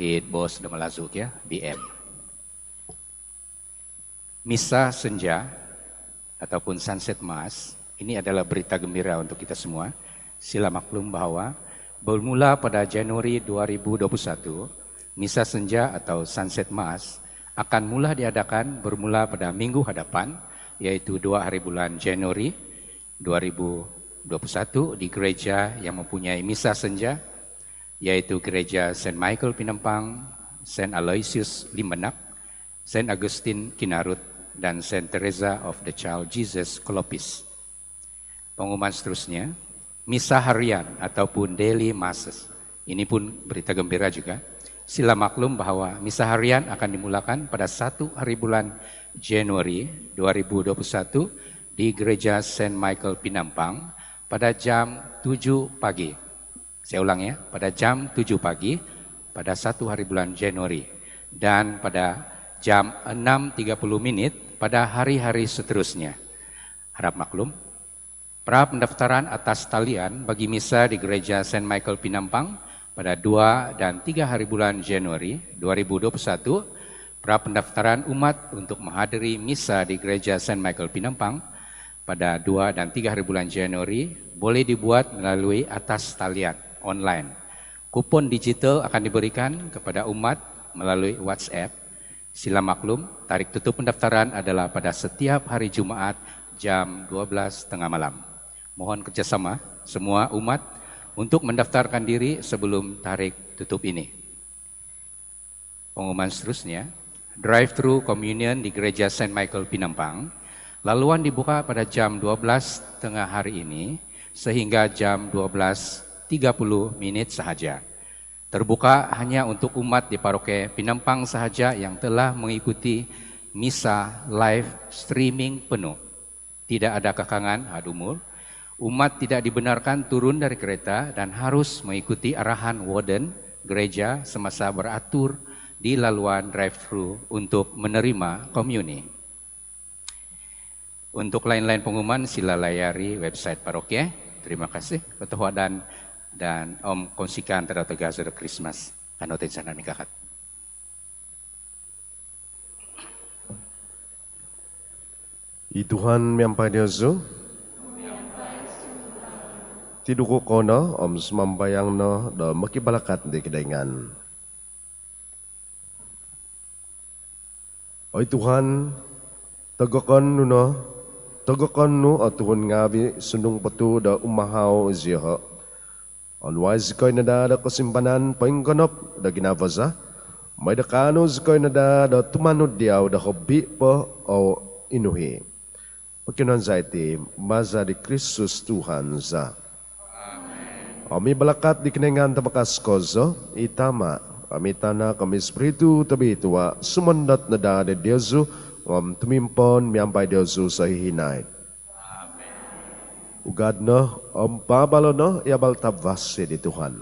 Id bos do Malazu kio, B M. Misa Senja ataupun Sunset Mass, ini adalah berita gembira untuk kita semua. Sila maklum bahawa bermula pada Januari dua ribu dua puluh satu, Misa Senja atau Sunset Mass akan mula diadakan bermula pada minggu hadapan, iaitu dua hari bulan Januari dua ribu dua puluh satu di gereja yang mempunyai misa senja, iaitu Gereja Saint Michael Penampang, Saint Aloysius Limbanak, Saint Augustine Kinarut, dan Saint Teresa of the Child Jesus Kolopis. Pengumuman seterusnya, misa harian ataupun daily masses. Ini pun berita gembira juga. Sila maklum bahawa misa harian akan dimulakan pada satu hari bulan Januari dua ribu dua puluh satu di Gereja Saint Michael Penampang pada jam tujuh pagi. Saya ulang ya, pada jam tujuh pagi pada satu hari bulan Januari dan pada jam enam tiga puluh minit pada hari-hari seterusnya. Harap maklum. Pra pendaftaran atas talian bagi misa di Gereja Saint Michael Penampang pada dua dan tiga hari bulan Januari dua ribu dua puluh satu, pra pendaftaran umat untuk menghadiri misa di Gereja Saint Michael Penampang pada dua dan tiga hari bulan Januari boleh dibuat melalui atas talian online. Kupon digital akan diberikan kepada umat melalui WhatsApp. Sila maklum, tarikh tutup pendaftaran adalah pada setiap hari Jumaat jam dua belas tengah malam. Mohon kerjasama semua umat untuk mendaftarkan diri sebelum tarikh tutup ini. Pengumuman seterusnya, drive-thru communion di Gereja Saint Michael Penampang, laluan dibuka pada jam dua belas tengah hari ini sehingga jam dua belas tiga puluh minit sahaja. Terbuka hanya untuk umat di Paroki Penampang sahaja yang telah mengikuti misa live streaming penuh. Tidak ada kekangan had umur. Umat tidak dibenarkan turun dari kereta dan harus mengikuti arahan warden gereja semasa beratur di laluan drive-thru untuk menerima komuni. Untuk lain-lain pengumuman, sila layari website paroki. Terima kasih. Kotohuadan dan om kongsikan tadau tagazo do Krismas. Kanou toinsanan mingkakat. I Tuhan miampai diozu. Tiduku kou no om sumambayang no do mokibalakat di Kinoingan. Oi Tuhan, togokon nu no Togokon nu o tuhun ngaavi' sundung po tu' do umahau zioho'. Onuai zikoi no daa do kosimpanan poinggonop do ginavo za, moi do kaanu zikoi no daa do tumanud diau do hobi po o inuhi'. Pokionuon za iti maza di Kristus Tuhan za. Om i balakat di Kinoingan Tavakas kozo, i Tama', om i Tanak, om i Spiritu Tobitua', sumondot no daa do diozu om tumimpoon miampai diozu sohihinaid. Ugad no om paabalo' no i abal tavasi di Tuhan.